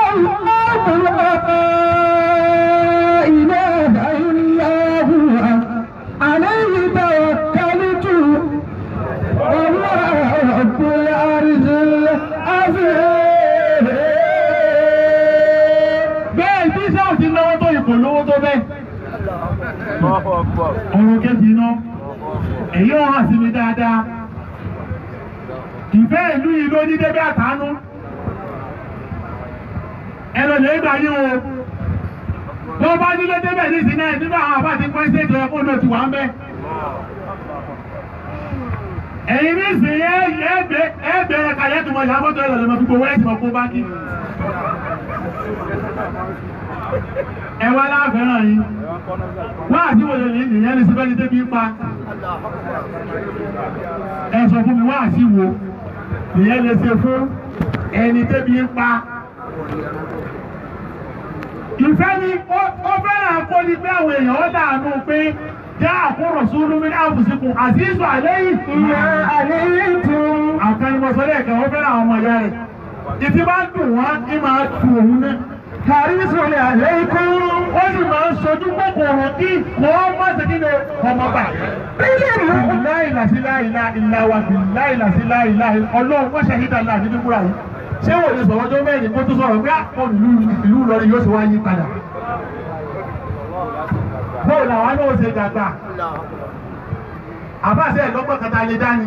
الله لا إله إلا هو عليه توكلت وهو رب العرش العظيم. Bẹ́ẹ̀ tó bẹ́ẹ̀. Ọ̀rọ̀ kejì iná èyí ò hàn sí mi dáadáa. Ìfẹ́ ìlú yìí ló ní débi àtàánú. Ẹ lọ lè gbà yín o. Tó bá nílé débẹ̀ nísìnyí náà nínú àwọn àbá ti pọ́n ṣètò ẹ̀kọ́ náà ti wà ń bẹ́. Ẹ̀yin nísìnyí ẹ bẹ̀rẹ̀ kàyẹ́ tó mọ̀ ìyàbọ̀tò ẹ̀ lọ́lọ́mọ fi gbowó ẹ̀sìn ọkọ̀ báńkì. Ẹ wá láfẹ́ràn yín. Wá àti wòye ní ìyẹn ní síbẹ̀ ní débi ń pa. Ẹ sọ fún mi wá àti wo ìyẹn lè ṣe fún ẹni débi ń pa. Ìfẹ́ ni ó fẹ́ràn kó ní pé àwọn èèyàn ó dànù pé jẹ́ àkórò sùúrù mi àfùsìkùn àzízù àléyìn. Ìyá àléyìn tún. Àkànnímọ̀sọ́lẹ̀ kan ó fẹ́ràn àwọn ọmọ ìyá rẹ̀. Ìtì bá ń dùn wọ́n, í máa tù òun náà. Harisun aleikum. Ó sì máa ń sojú kòkòrò kí kò má ṣe kí ni ọmọ bà. Láìlà sí láìlà ìlà wa bí láìlà sí láìlà ọlọ́run wọ́n ṣe yíta láti ní kúrà yìí. Ṣé wò lè sọ̀rọ̀ ọjọ́ mẹ́rin kó tó sọ̀rọ̀ pé àpò ìlú Ìlọrin yóò ṣe wá yí padà? Bóò làwọn náà ṣe dàgbà. Àbáṣe ẹ̀lọ́gbọ̀n kẹta lè dání.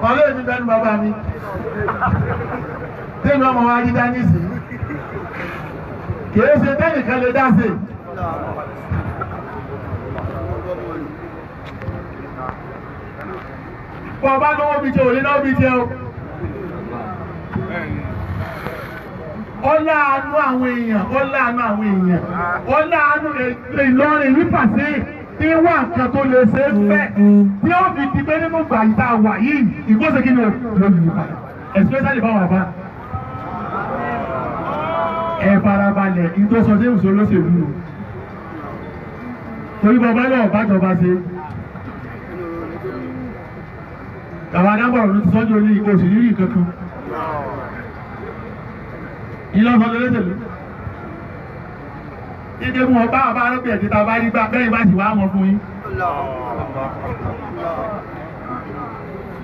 Ọlọ́run mi bẹ́nu bàbá mi. Tẹ́mi ọmọ wa rí dání sí. Kìí ṣe tẹ́nìkan lè dá sí. Bọ́ bá lọ́wọ́ bí jẹ́ òní lọ́wọ́ bí jẹ́ o. Ó láàánú àwọn èèyàn, ó láàánú àwọn èèyàn, ó láàánú Ìlọrin wípàṣẹ tí wà nǹkan tó lè ṣe é fẹ́ tí ó fi di pé nínú ìgbà yìí tá a wà yìí ìkóṣe kí ni o lè padà especially báwọn àbá. Ẹ farabalẹ̀ ìtọ́sọ sí ìṣòro lóṣèlú o. Torí bàbá náà bájọba ṣe. Bàbá Adábọ̀rọ̀ ló ti sọ́jú orí oṣù rírì kankan. Ìlọ́sọ lóṣèlú. Ike mú ọba àbá arọ́pẹ̀ ẹ̀dí ta bá rí gbá bẹ́ẹ̀ bá sì wá mọ̀ fún yín.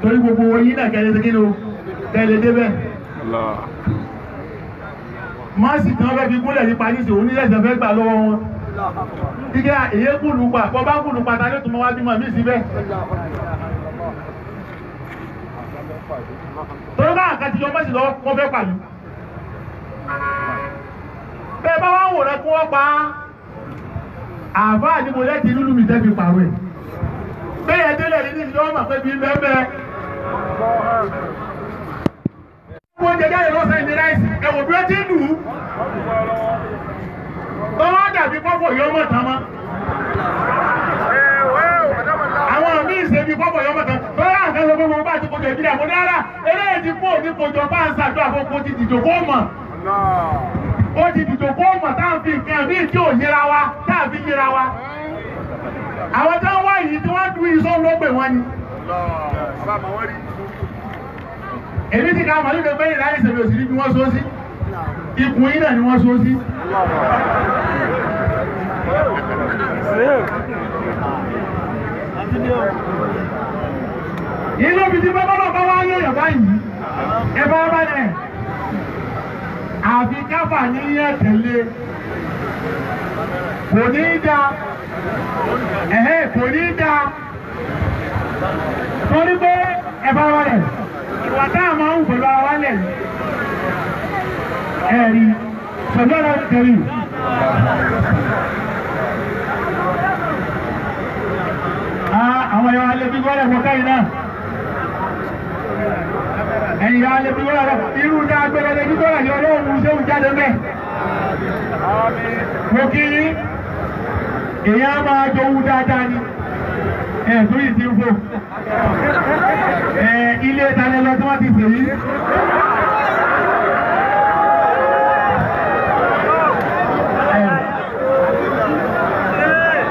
Torí gbogbo yín náà kẹ́lẹ́ sí kí ni o kẹ́lẹ́ débẹ̀. Máàsì tí wọ́n fẹ́ fi gúnlẹ̀ nípa níṣẹ́ oníṣẹ́ṣẹ́ fẹ́ gbà lọ́wọ́ wọn. Ike èyí kùlù pa, bọ́ bá kùlù pa ta ló tún mọ́ wá bímọ mí síbẹ̀. Torí bá àkàtì yọ mọ́sí lọ, wọ́n fẹ́ pàlú. Bẹ́ẹ̀ bá wá wò rẹ kí wọ́n pa àbá àdìbò lẹ́tì lúlù mi tẹ́ fi pààrọ̀ ẹ̀. Bẹ́ẹ̀ délẹ̀ ní ìlú ọmọ pé bí bẹ́ẹ̀. Wọ́n jẹ jáde lọ́sàn-án ní ráìsì, ẹ̀wọ̀n bí ó ti ń lù ú. Tọ́wọ́ dàbí pọ́pọ̀ yọ mọ̀ tán mọ́. Àwọn míì ṣe bí pọ́pọ̀ yọ mọ̀ tán. Tọ́lá àkànṣe gbogbo bá ti kọjọ ìbílẹ̀ àmọ́ dára. Eléyìí ti kú òní kọjọ bá ń ṣàdúrà fún kó ti dìjò kó mọ̀. Ó ti dìjò kó mọ̀ tá à ń fi nǹkan míì tí ò yẹra wa tá à fi yẹra wa. Àwọn tó ń wá yìí tí wọ́n du iṣọ́ ló pè wọ́n ni. Èmi ti ka màlúù pé ìlànà ìṣẹ̀lẹ̀ òsì ní bí wọ́n sọ sí. Ikùn yìí náà ni wọ́n sọ sí. Yìí ló fi ti bá bọ́lọ̀ bá wá yẹ̀yàn báyìí. Ẹ bá bá dẹ̀. Àfi káfà ní yẹ̀ tẹ̀lé. Kò ní í da. Ẹ̀hẹ́ kò ní í da. Torí pé ẹ bá bá dẹ̀. Ìwà táà máa ń pẹ̀lú ara wa lẹ̀ yìí. Ẹ̀rí sọ̀dọ̀rọ̀ kẹrì. Àwọn ẹ̀yọ́ alẹ́ bí gbọ́dọ̀ wọ káyìí náà. Ẹ̀yìn alẹ́ bí gbọ́dọ̀ irú dá agbẹ́lẹ́lẹ́ bí gbọ́dọ̀ ní ọlọ́run ṣéun jáde mẹ́. Mo kí yín, èèyàn á máa jowú dáadáa ni. Ẹ̀ tó yìí ti ń fò. Ẹ̀ ilé ìtàlẹ́ lọ tí wọ́n ti sèyí.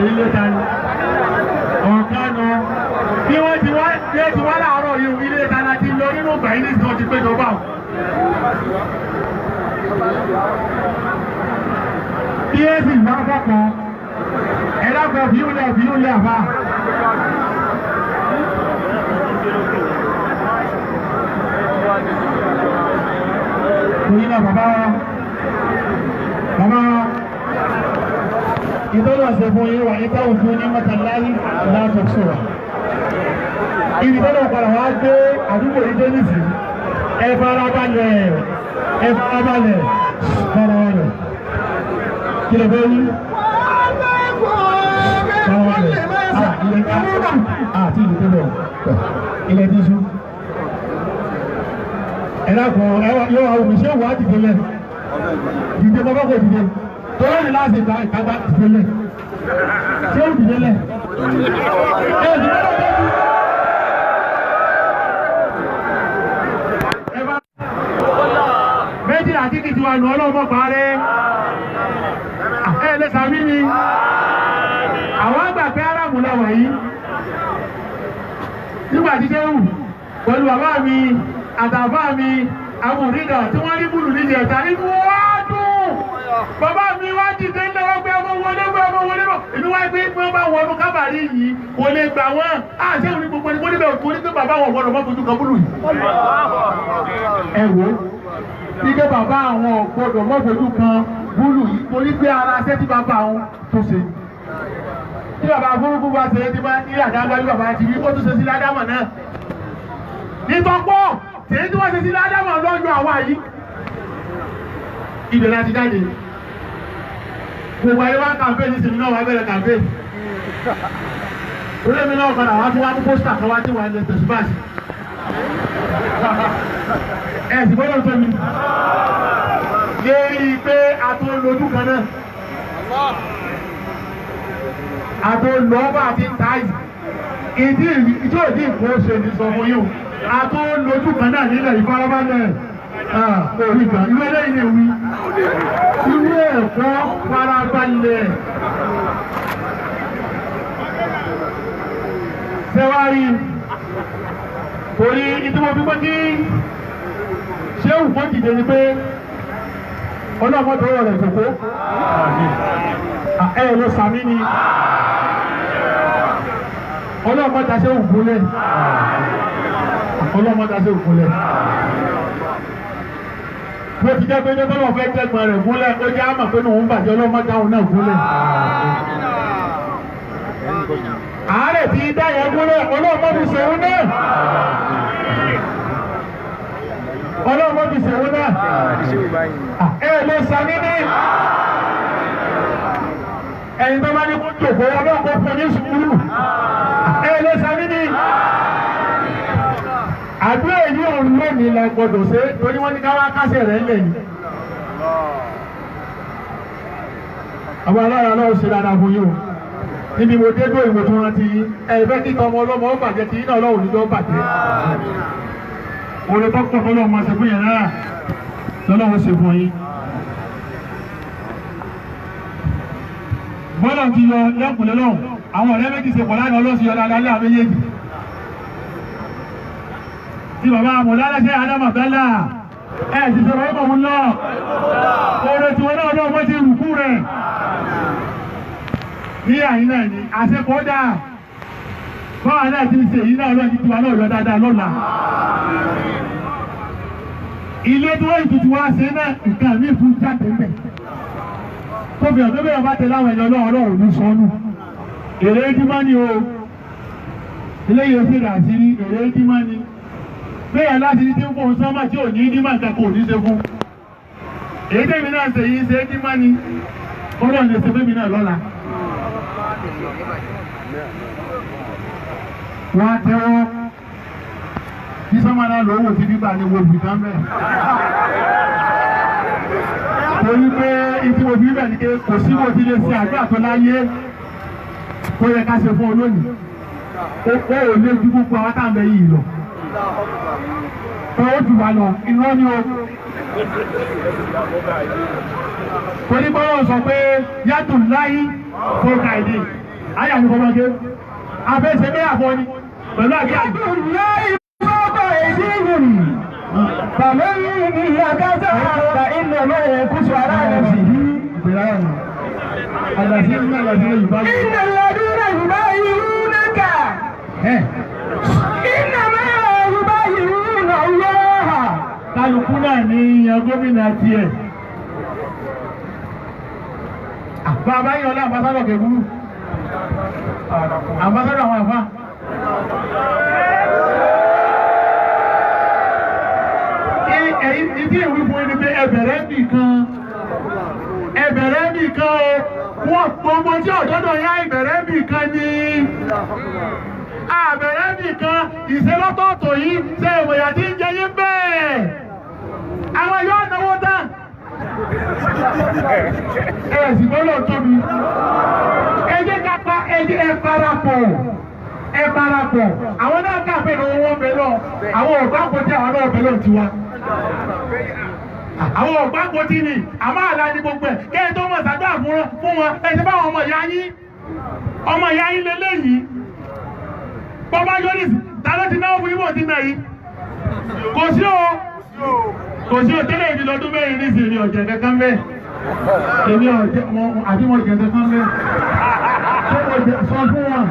Ilé tani ọ̀kanu bí wọ́n ti wá bí wọ́n ti wá láàárọ̀ yìí ilé tani ti lọ nínú ìgbà yìí nísìnyí wọ́n ti pé jọba o. Bí ẹ sì máa fọ́pọ̀ ẹ dákun fìúlẹ̀ fìúlẹ̀ àbá. Torí náà bàbá wa bàbá wa. Ìtọ́lọ̀ ṣe fún yín wà ní táwọn fún ní mọ́tàláyé láti sọ̀rọ̀. Ibi tọ́lọ̀ padà wá gbé àdúgbò yìí dé nísìnyí. Ẹ farabalẹ̀, ẹ farabalẹ̀, farabalẹ̀. Kí lè fẹ́ wí? Farabalẹ̀. Àti ìlú tó lọ. Ilẹ̀ ti sú. Ẹ dákun, yóò wá omi ṣé wàá dìde lẹ̀. Dìde bàbá kò dìde. Tọ́lá ní láti ìta ìtagbá dìde lẹ̀. Ṣé ó dìde lẹ̀? Ẹ dìde lẹ̀. Méjì àti kìtì wà nù ọlọ́mọ parẹ́. Ẹ lè sàmí ni. Àwọn àgbà pé Árámù la wà yìí. Nígbà tí Ṣéhù pẹ̀lú bàbá mi àtàbá mi àwọn òrìdà tí wọ́n rí búlù níjẹ̀ ẹ̀ta inú wá dùn. Bàbá mi wá dìde ń lọ́wọ́ pé ọmọ wọlé pé ọmọ wọlé bọ̀. Èmi wá gbé pé wọ́n bá wọnú kábàárì yìí kò lè gbà wọ́n. Á Ṣéhù ní gbogbo ní mo níbẹ̀ òkú ní pé bàbá wọn gbọ́dọ̀ mọ́ fojú kan búlù yìí. Ẹ wò ó. Ike bàbá àwọn gbọ́dọ̀ mọ́ fojú kan búlù yìí torí pé ara ṣẹ́ tí bàbá àwọn tó ṣe. Tí bàbá burúkú bá ṣe é ti máa ní àdágbá bí bàbá ti rí ó tún ṣe sí ládámọ̀ náà. Nítọ́pọ̀ tèyí tí wọ́n ṣe sí ládámọ̀ lọ́jọ́ àwa yìí. Ibẹ̀ láti jáde. Gbogbo ayé wá kàmpéènì ní sinmi náà wá bẹ̀rẹ̀ kàmpéènì. Orí mi náà padà wá tún wá mú pósítà kan wá tí wàá lè tẹ̀síbáàsì. Ẹ sì gbọ́dọ̀ tó mi. Lérí pé a tó lójú kan náà. A tó lọ bá a ti ń ta yìí. Ìdí ìjọ ìdí nǹkan ó ṣe ní sọ fún yín o. A tó lójú kan náà nílẹ̀ ìfarabalẹ̀. Orí kan, irú eléyìí ni wí. Irú ẹ̀kọ́ farabalẹ̀. Ṣé wá rí? Torí ìdí mo fi pé kí Ṣéhù kó dìde ni pé ọlọ́mọ tó rọ̀ rẹ̀ jòkó. Ẹ ló sàmí ni. Ọlọ́mọ ta Ṣéhù gúnlẹ̀. Ọlọ́mọ ta Ṣéhù gúnlẹ̀. Bó ti jẹ́ pé ní tọ́lọ̀ fẹ́ jẹ́gbọ́n rẹ̀ gúnlẹ̀, ó jẹ́ àmọ̀ pé òun bàjẹ́ ọlọ́mọ táwọn náà gúnlẹ̀. Àárẹ̀ tí dá yẹn gúnlẹ̀, ọlọ́mọ fi ṣòun náà. Ọlọ́mọ fi ṣòun náà. Ẹ ló sàmí ní. Ẹni tó bá ní kó jòkó, ọlọ́run kó fún ní sùúrù. Ẹ ló sàmí ní. Àdúrà èyí òun lónìí la gbọdọ̀ ṣe torí wọ́n ní ká wá kásẹ̀ rẹ̀ lẹ̀ yìí. Àwọn alára lọ́wọ́ ṣe dáadáa fún yín o. Níbi mo dé dó ìwò tó rántí yín. Ẹ fẹ́ kí tọmọ ọlọ́mọ ó bàjẹ́ tí yín náà ọlọ́run níjọ́ bàjẹ́. Oore tó pọ̀ fọlọ́run máa ṣe fún yẹn náà lọ́lọ́run ṣe fún yín. Bọ́lá ti yọ lẹ́kùnlé lọ́hùn. Àwọn ọ̀rẹ́ méjì ṣe pọ̀ lánàá ọlọ́sìn yọ dáadáa lé àwọn méjèèjì. Tí bàbá àmọ̀lálẹ́sẹ̀ Ádámà Bẹ́là ẹ̀ ti sọ̀rọ̀ ọmọ òun lọ. Oore tí wọn náà lọ́wọ́ mọ́ ti rùkú rẹ̀. Ní àyín náà ni àṣekọ́dà. Báwa náà ti ṣe èyí náà lọ́ọ́ ti tiwa náà yọ dáadáa lọ́la. Ilé tí wọ́n ìtutù wá ṣe náà nǹkan mi fún jáde mbẹ̀. Tóbi ọ̀dọ́ bẹ̀rẹ̀ bá tẹ̀lé àwọn ẹ̀yọ́ ọlọ́run ọlọ́run ní sọnù. Èrè dímọ́ ni o. Eléyìí ó sì rà sí èrè dímọ́ ni. Bẹ́ẹ̀ láti ní tí ń fún sánmà tí ò ní dímọ̀ nǹkan kò ní ṣe fún. Èyí tèmi náà ṣe yìí ṣe é dímọ́ ni. Ọlọ́run lè ṣe fẹ́mi náà lọ́la. Wọ́n á tẹ́wọ́. Bí sánmà náà lówó ti gbígbà ni wo bìkan bẹ́ẹ̀. Torí pé ìtí mo fi bẹ̀ ni pé kò sí bó ti lè ṣe àdúrà tó láyé tó yẹ ká ṣe fún ọ lónìí. Ó ò lè ju gbogbo àwọn táwọn bẹ yìí lọ. Ó jù wá lọ, irọ́ ni o. Torí pé wọ́n sọ pé yàtò láyé kó ka ìdí. Ayé àti kọ́mọ́gé. Abẹ́sẹ̀ bẹ́ẹ̀ àfọ́ ni pẹ̀lú àti àgbẹ̀. Yàtò láyé kó ka ìdí yìí. Bàbá yìí ni àgájá àgbà iná lọ́yẹ̀ kúṣù ara rẹ̀ sí. Iná lọ́dún yorùbá irú náà. Iná máa yorùbá irú náà lọ́hà. Kálukú náà ní yan gómìnà tiẹ̀. Bàbá yìí ọlá àmbásádọ̀ kẹ̀kúrú. Àmbásádọ̀ àwọn àfá. Ìdí ìwí fún ẹni pé ẹbẹ̀rẹ̀ nìkan. Ẹbẹ̀rẹ̀ nìkan o. Wọ́n gbogbo tí ọ̀dọ́dọ̀ yá ìbẹ̀rẹ̀ nìkan ni. Àbẹ̀rẹ̀ nìkan ìṣelọ́tọ̀ọ̀tọ̀ yìí ṣe ìwòyà tí ń jẹ yín bẹ́ẹ̀. Àwọn yóò náwó tán. Ẹ sì gbọ́dọ̀ tóbi. Ẹ jẹ́ ká pa ẹ jẹ́ ẹ parapọ̀. Ẹ parapọ̀. Àwọn náà kà pé owó wọn bẹ lọ. Àwọn ọ̀gbá kò tí àwọn náà bẹ lọ tiwa. Àwọn ọ̀gbá kò tí ni àmọ́ àlá ni gbogbo ẹ̀. Kẹ́ ẹ tó mọ̀ sàdúrà fún wọn. Ẹ ti bá àwọn ọmọ ìyá yín. Ọmọ ìyá yín lélẹ́yìí. Bọ́bá Yoris, ta ló ti náwó fún Ibo ti náà yìí? Kò sí o. Kò sí o tẹ́lẹ̀ ìdí lọ́dún mẹ́rin ní ìsìn ọ̀jẹ̀ kankan bẹ́ẹ̀. Èmi ọ̀jẹ̀ àbí mo jẹ̀ kankan bẹ́ẹ̀. Ṣé mo jẹ sọ fún wọn?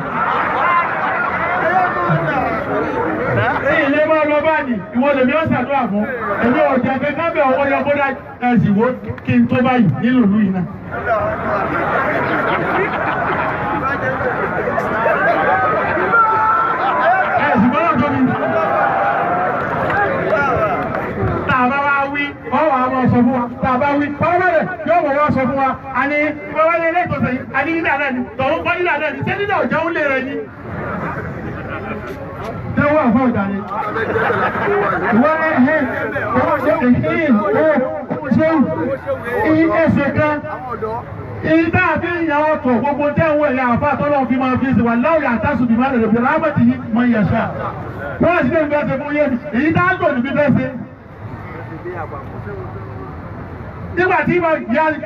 Èyí lè máa lọ báyìí, ìwọ lèmi ó ṣàdúrà fún. Èmi ọ̀jẹ̀ kankan bẹ́ẹ̀ ọwọ́ yọ kódà ẹ̀sìn wo kí n tó báyìí nílùú ìlú yìí náà. Ẹ̀sìn gbọ́dọ̀ tóbi. Tá a bá wá wí, ọwọ́ àwọn sọ fún wa. Tá a bá wí, pàrọ̀bẹ̀rẹ̀ yóò mọ̀ wá sọ fún wa. Àní wọ́n wá ní ilé ìtọ́sẹ̀ yìí, àní nílà náà ni, tọ̀hún kọ́ nílà náà ni, ṣé nílà ọ̀jẹ̀ ń lé rẹ ni? Tẹ́wọ́ àfọ̀ ọ̀jà ni. Ìwọ ẹ̀ ẹ̀ ẹsẹ̀ kan. Ìdá àfi ìyá ọkọ̀ gbogbo tẹ́wọ̀ ẹ̀yà àfa tọ́lọ́ fi máa fi ṣe wà láwùjọ àtàṣù bí máa lè fi rábàtì yìí mọ ìyàṣà. Wọ́n sì lè fi ẹsẹ̀ fún yé mi, èyí tá a gbò níbi bẹ́ẹ̀ ṣe. Nígbà tí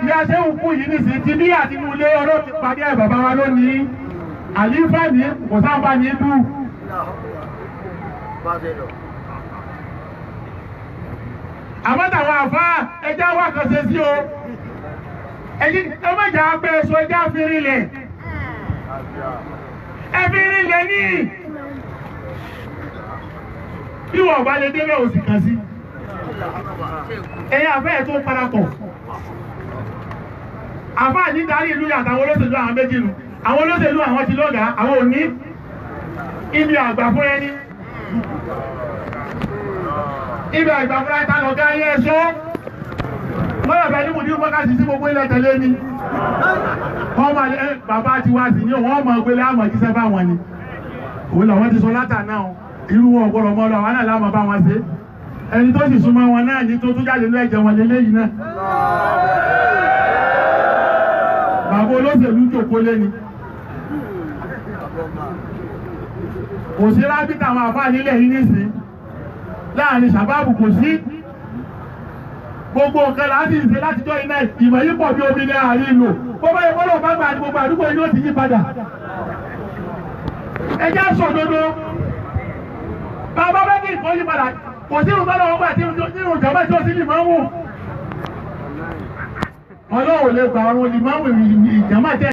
ìyá ṣéwù kú yìí nìsín ti bí àti inú ilé ọlọ́ọ̀tì pàdé ẹ̀ bàbá wa lónìí. Àlífà ní kò sáǹfà ní dù. Àmọ́ tàwọn àfa ẹja wà kan ṣe sí o. Ẹ̀yin ẹ má jà pé èso ẹja fi rinlẹ̀. Ẹ fi rinlẹ̀ ní. Bí wọ́n bá lè débẹ̀ òsì kan sí. Ẹ̀yin àfẹ́ ẹ̀ tó parapọ̀. Àfáà ní darí ìlú yàtọ̀ àwọn olóṣèlú àwọn méjì nù. Àwọn olóṣèlú àwọn ti lọ́gàá, àwọn ò ní ibi àgbà fún ẹni. Ibi àgbà fún ẹni ta lọ̀gá ayé ẹ̀ṣọ́. Wọ́n yàgbẹ́ ní mùdí wákàtí sí gbogbo ilẹ̀ tẹ̀lé ni. Wọ́n máa ẹ bàbá ti wá sí ní wọ́n mọ̀ pé láàmọ̀ jíṣẹ́ fáwọn ni. Òun làwọn ti sọ látà náà. Irú wọn ò gbọ́dọ̀ mọ́ lọ, àwọn náà láàmọ̀ bá wọn ṣe. Ẹni tó sì súnmọ́ wọn náà ní tó tún jáde ní ẹ̀jẹ̀ wọn lélẹ́yìn náà. Bàbá olóṣèlú jòkó lé ni. Kò sí rábítà àwọn àfáà nílẹ̀ yìí nísìn. Láàrin sàbáàbù kò sí. Gbogbo nǹkan láti ṣe látijọ́ iná ìmọ̀ yìí pọ̀ bí omi ní àárín ìlò. Bó bá yẹ kọ́lọ̀ bá gbà ní gbogbo àdúgbò yìí ó ti yí padà. Ẹ jẹ́ sòdodo. Bàbá bá kí nǹkan yí padà. Kò sí ìrùn tọ́lọ̀ ọgbà tí ìrùn jọba tí ó sí lìmọ́mù. Ọlọ́run lè gbà ọrùn lìmọ́mù ìjàmá tẹ́.